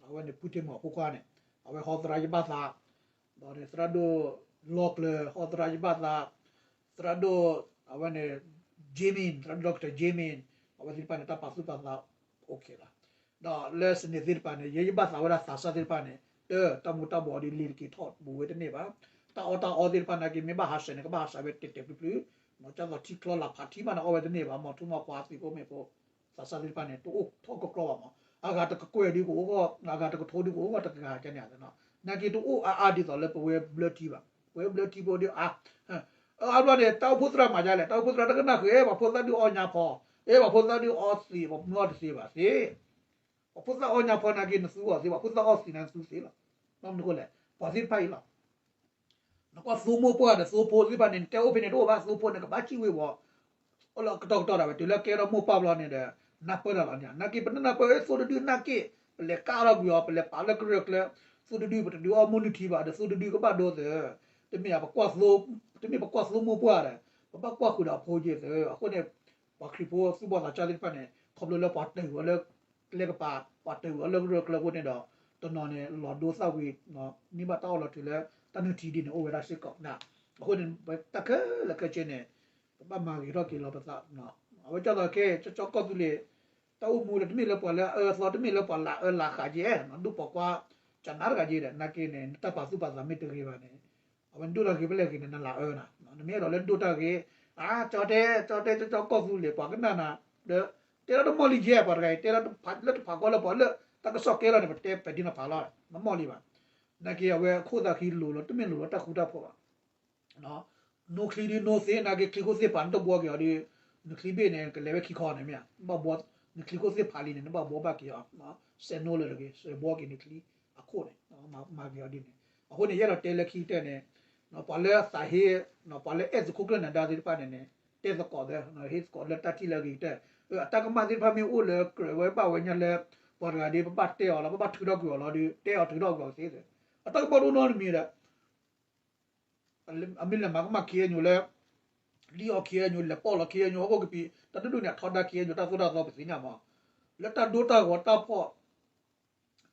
အဝဲန့ၣ်ဖုတ့ၢ်မီၤအဖိခွါန့ၣ် အဝဲဟီသရၣ်ယဘၣ်သး ဒီးန့ၣ် သရၣ်ဒိၣ်လီၢ်ကျၢၤ ဟီသရၣ်ယဘၣ်သး, သရၣ်ဒိၣ် အဝဲန့ၣ် Jamin, သရၣ်ဒိၣ် doctor Jamin, အဝဲသ့ၣ်တဖၣ်န့ၣ် တၢ်ပာ်သူၣ်ပာ်သး OK လီၤ. ဒီးလၢစနေသ့ၣ်တဖၣ်န့ၣ် ယဲယဘၣ်သးဝဲဒၣ်သးစၢ်သ့ၣ်တဖၣ်န့ၣ် တၢ်မူၤတၢ်ဘှီးဒ်လံၤတက့ၤထီၣ်ဘူးဝဲတန့ၢ်ဘၣ်. တၢ်အီၣ်တၢ်အီသ့ၣ်တဖၣ်နာ်က့ မ့ၢ်ဘၣ်ဟးဆှဲးန့ၣ် ကဘၣ်ဟးဆှဲးဝဲတဲာ်တဲာ်ဖျုးဖျုး, ကၢ်သိးထံချီလၢဖးထံမးန့ၣ် အီၣ်ဝဲတန့ၢ်ဘၣ်, မီၤထူမီၤပှၤသံးဖိမ့ၢ်ဖိ သးစၢ်သ့ၣ်တဖၣ်န့ၣ် တအိၣ်ထီၣ်ကကျီဘၣ်မး, အဂၤတကကွဲၢ်ဒုးကအိၣ်ဂီၢ်, အဂၤတကထိဒုးကအိၣ်ဂီၢ် တကဂၤကန့ၣ်ဧါနီၤ, နာ်က့တအိၣ်အါအါဒ်သိးလၢပဝဲဘျၢထံဘၣ်, ပဝဲဘျၢထံဖိဒုးအါ, အါဘျီန့ၣ် တၢ်အိၣ်ဖှိၣ်သရၣ်မၤဒ်လဲၣ်, တၢ်အိၣ်ဖှိၣ်သရၣ်တကနၣ်ဃုာ် အဲ ပှၤဖိသၣ်ဒုးအီၣ်ညါဖီ, အဲ ပှၤဖိသၣ်ဒုးအီသံး ပှၤမုၢ်အီၣ်တသ့ဘၣ်သ့ ပှၤဖိသၣ်အီၣ်ညါဖီနာ်က့ နသူအီၤသ့, ပှၤဖိသၣ်အီၣ်သံးန့ၣ်သူသ့လီၤ. ဘၣ်မနုၤဃိလဲၣ်, ပှၤသ့ၣ်တဖၣ်အံၤလီၤ. နကွၢ်သိမိၢ်ပှၢ်ဒီးသိဖိသ့ၣ်တဖၣ်န့ၣ် နတဲအိၣ်ဖဲန့ၣ်တအိၣ်ဘၣ်, သိဖိန့ၣ် ကဘၣ်စံၣ်ဝ့ၤဝီၤ အိၣ်လၢကတီၢ်ကတီၢ်ဒၣ်ဝဲ, တုၤလၢကဲထီၣ်မိၢ်ပၢ်ဘျီန့ၣ်ဒီး နၢ်ပၢၢ်တၢ်လီၤန့ၣ်, နာ်က့ပတနၢ်ပၢၢ် သိတဒုနာ်က့ ပလဲၤကၢ်ထီၣ်ကွံာ်အီၤ, ပလဲၤပာ်လၢကရၢၢ်ကျဲ, သိတဒု ပတဒုးအီၣ်မုၢ်နုာ်ထံဘၣ်ဒီး သိတဒုကဘၣ်ဒိသၢ, တမ့ၢ်ဧါ, တမ့ၢ်ပကွၢ်သိမိၢ်ပှၢ်ဒီး ပဘၣ်ကွၢ်ဃုာ်ဒီးအဖိက့သၢ, အဃိန့ၣ် ပှၤခရံာ�ဖိသူၣ်ဘီၣ်သးစၢ်သ့ၣ်တဖၣ်န့ၣ် ခီဖျိလၢပှၤတ့ၢ်ဝဲလၢကျဲကပၤ, ပှၤတ့ၢ်ဝဲလၢကရၢၢ်ကျဲအဃိန့ၣ်ဒီး တနီၤန့ၣ် လီၤဒိသၣ်ဝံၤ န့ၢ်ဘၣ်တၢ်အီၣ်လီၤတုၤလၢ တၢ်နုၢ်ထံဒ်န့ၣ် အိၣ်ဝဲဒၣ်စ့ၢ်ကီး, အဃိန့ၣ် တၢ်ခဲလၢာ်ခဲဆ့န့ၣ် ပဘၣ်မၤဂ့ၤထီၣ်က့ၤလီၤပသး, အဝဲကၢ်သိးခဲ ကၠီကီၢ်သူလ့ၤ တၢ်အိၣ်မူဒီး တမ့ၢ်လၢပှၤလၢအအၢအသီ, တမ့ၢ်လၢပှၤလၢအအၢလၢဃာ်က့, ဒိၣ်ပိာ်ခွါ ကနါတဂၤက့ဒီး နာ်က့န့ၣ် နတၢ်ပာ်သူၣ်ပာ်သးမ့ၢ်တဂ့ၤဘၣ်န့ၣ် အဝဲဒိၣ်တၢ်ဂ့ၤဖဲလဲၣ်ဂ့ၤန့ၣ် နလၢအၢနၤ, နမ့ၢ်အဲၣ်ဒိးလၢဒိၣ်တၢ်ဂ့ၤ, အါ ကၠီတဲ ကၠီတဲ ကၠီကီၢ်သူလ့ၤ ပှၤကနၣ်နၤ, ဒီး တဲဒၣ်တမီၢ်လံယဲ ပှၤတဂၤအံၤ တဲဒၣ်လၢတဖးကီလၢပှၤလၢ တၢ်ကစီၣ်ကဲလီၤန့ၣ် ပတဲပဲာ်ထံနီၤဖးလီၤ, နမီၢ်လံဘၣ်. နာ်က့အဝဲအခိၣ်သးခံလိၤလီၤ တမ့ၢ်လိၤလီၤတၢ်ဃူတၢ်ဖိးဘၣ် နိချံဒုးနိသ့ နာ်က့ချံခိၣ်သ့ၣ်ဖး နတဘှီက့ၤအီၤဒီး နချံဘ့ၣ်န့ၣ် ကလဲၤဝဲခံခီန့ၣ်မ့ၢ်ဧါ, နချံခိၣ်သ့ၣ်ဖးလံန့ၣ် နဘၣ်ဘှီဘၣ်က့ၤအီၤ, စဲးနိလၢတဂ့ၤ စဲးဘှီက့ၤနချံအခိၣ်န့ၣ်, မၤက့ၤအီၤဒ်န့ၣ်, အဃိန့ၣ် ယအဲၣ်ဒိးတဲလၢခံကတၢၢ်န့ၣ်, ပှၤလၢအသးဟ့, ပှၤလၢအဲၣ်သုးခိၣ်ကျၢၢ်နၢၤဒါသ့ၣ်တဖၣ်န့ၣ်န့ၣ် တဲသကိးသၢ, ဟ့ၣ်သကိးလၢတၢ်ထံၣ်လၢအဂ့ၤကတၢၢ်, အတၢ်ကမၣ်သ့ၣ်တဖၣ်မ့ၢ်အိၣ်လၢကြၢးဝဲဘၣ်ဝဲညါလၢ ပှၤတဂၤဒ် ပဘၣ်တဲအီၤလီၤ, ပဘၣ်ထုးထီၣ်ကွံာ်အီၤလီၤဒီး တဲအီၤထုးထီၣ်ကွံာ်အီၤသ့, အတၢ်ကပီၤဒိၣ်နီတမံၤဒီး အမ့ၢ်လဲၤမၤကမၣ် ခ့ၣ်အဲၣ်ယူၣ် လၢ လံၣ်အီၣ် ခ့ၣ်အဲၣ်ယူၣ် လဲၤပီၣ်လီၤ ခ့ၣ်အဲၣ်ယူၣ် ဟီၣ်ခိၣ်ကပံာ် တၢ်ဒိၣ်ဒိၣ်န့ၣ် အထီဒါ ခ့ၣ်အဲၣ်ယူၣ် တၢ်သိၣ်တၢ်သီ ပသ့ၣ်ညါမး, လၢတၢ်ဒိတၢ်ဂီၤတၢ်ဖီၣ်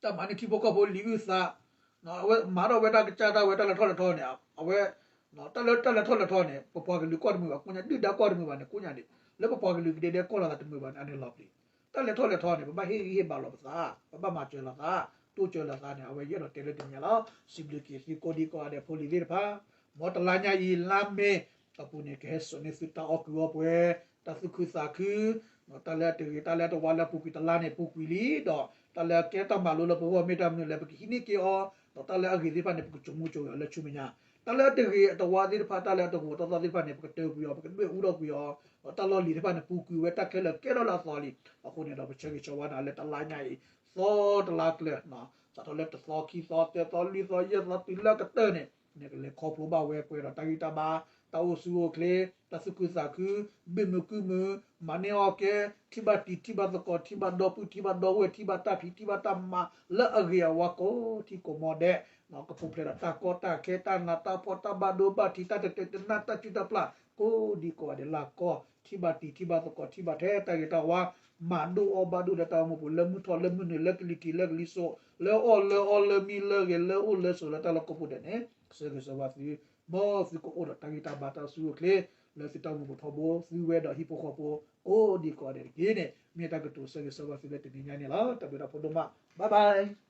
တၢ်မၤန့ၢ်ထံဖိကီၢ်ဖိလံာ်အုၣ်သး, အဝဲမၤထီၣ်ဝဲတၢ်ကစၢ်တၢ်ဝဲတၢ်လဲၤထီၣ်လဲၤထီန့ၣ်, အဝဲ တၢ်လၢတၢ်လဲၤထီၣ်လဲၤထီန့ၣ် ပပှၤကလုာ်ကီၢ်တမုာ်ဘၣ် ကိးညါ ဒုၣ်ဒါကီၢ်တမုာ်ဘၣ်န့ၣ် ကိးညါဒံး, လၢပပှၤကလုာ်ကဒဲဒဲကီၢ်လိာ်သးတမုာ်ဘၣ်န့ၣ် အန့ၣ်လီၤပျံၤ, တၢ်လဲၤထီၣ်လဲၤထီန့ၣ် ပဘၣ်ဟ့ၣ်ဂံၢ်ဟ့ၣ်ဘါလိာ်ပသး, ပဘၣ်မၤစၢၤလိာ်သး, တိစၢၤလိာ်သးန့ၣ် အဝဲယအဲၣ်ဒိးတဲလၢတနံၤညါလီၤ. စံးဘျုးက့ၤသုကိးဒံကိးဂၤဒဲးဖိလံၤသ့ၣ်တဖၣ်, မ်တလါညါအံၤ လါမ့ၤအပူၤန့ၣ် ကဟဲစိာ်န့ၢ်သုတၢ်အီၣ်ကုၢ်အီၣ်ပှဲၤ, တၢ်သူၣ်ခုသးခု ဒီးတၢ်လၢအတဂ့ၤ တၢ်လၢအတဝါလၢအပူၤကွံာ်တလါန့ၣ် ပူၤကွံာ်လံ, ဒီးတၢ်လၢအကဲတၢ်မၤလိလၢပဂီၢ်မ့ၢ်တၢ်မနုၤလဲၣ် ပကဟံးန့ၢ်က့ၤအီၤ, ဒီးတၢ်လၢအဂ့ၤသ့ၣ်တဖၣ်န့ၣ် ပကဆိကမိၣ်ဆိအီၤလၢဆူမဲာ်ညါ, တၢ်လၢအတဂ့ၤအတဝါသ့ၣ်တဖၣ် တၢ်လၢအတဂိာ်တၢ်သီသ့ၣ်တဖၣ်န့ၣ် ပကတၢၢ်ကွံာ်အီၤ ပကဒွဲၣ်အူထီၣ်ကွံာ်အီၤ, ဒီးတၢ်လီၢ်လံၤသ့ၣ်တဖၣ်န့ၣ် ပူၤကွံာ်ဝဲတၢ်ခဲလၢာ်ကဲထီၣ်လၢအသီလံ. အဃိန့ၣ်ဒီး ပဆၢဂ့ၤဆၢဝါနၤလၢတလါညါအံၤ သီတလါကျၢၤ စးထီၣ်လၢတသီ ခံသီ သၢသီ လွံၢ်သီ ယဲၢ်သီ တုၤလၢအကတၢၢ်န့ၣ် နကလဲၤခီဖျိဘၣ်ဝဲပှဲၤဒီးတၢ်ဂံၢ်တၢ်ဘါ, တၢ်အိၣ်ဆူၣ်အိၣ်ချ့, တၢ်သူၣ်ခုသးခု, ဘၣ်မုာ်ကုၢ်မုာ်, မၤန့ၢ်အီၣ်ကဲ, ထံၣ်ဘၣ်တံၤ ထံၣ်ဘၣ်သကိး ထံၣ်ဘၣ်ဒီပုၢ် ထံၣ်ဘၣ်ဒီဝဲၢ် ထံၣ်ဘၣ်တၢ်ဖံး ထံၣ်ဘၣ်တၢ်မၤလၢအဂ့ၤအဝါကိးထံကိးမီဒဲး, ကပူၤဖျဲးဒီးတၢ်ကီတၢ်ခဲ တၢ်နးတၢ်ဖှီၣ် တၢ်ဘၣ်ဒိဘၣ်ထံး တၢ်တတဲာ်တနါ တၢ်စုၣ်တၢ်ပျၢ် ကိးဒံကိးဂၤဒဲးလၢကီၢ်, ထံၣ်ဘၣ်တံၤ ထံၣ်ဘၣ်သကိး ထံၣ်ဘၣ်ထဲတၢ်ဂ့ၤတၢ်ဝါ, မၤဒိၣ်အီၣ်ဘၣ်ဒိၣ်လၢတၢ်အိၣ်မူပူၤ လၢမုၢ်ထီၣ်လၢမုၢ်နုာ် လၢကလံၤထံးလၢကလံၤစိး လၢအီၣ်လၢအီလၢမံလၢဂဲၤလၢအိၣ်လၢဆိးလၢတၢ်လၢကိးပူၤဒဲးန့ၣ် ဆၢဂ့ၤဆၢဝါသု, မ်သုကအိၣ်ဒီးတၢ်ဂံၢ်တၢ်ဘါတၢ်အိၣ်ဆူၣ်အိၣ်ချ့ လၢသုတၢ်အိၣ်မူပူၤထီဘိ သုဝဲဒီးဟံၣ်ဖိဃီဖိ ကိးဒံကိးဂၤဒဲးတက့ၢ်န့ၣ် မ့ၢ်တၢ်ကတိၤဆၢဂ့ၤဆၢဝါသုလၢတနံၤညါန့ၣ်လီၤ. တၢ်ဘျုးတၢ်ဖှိၣ်ဒိၣ်မး bye bye.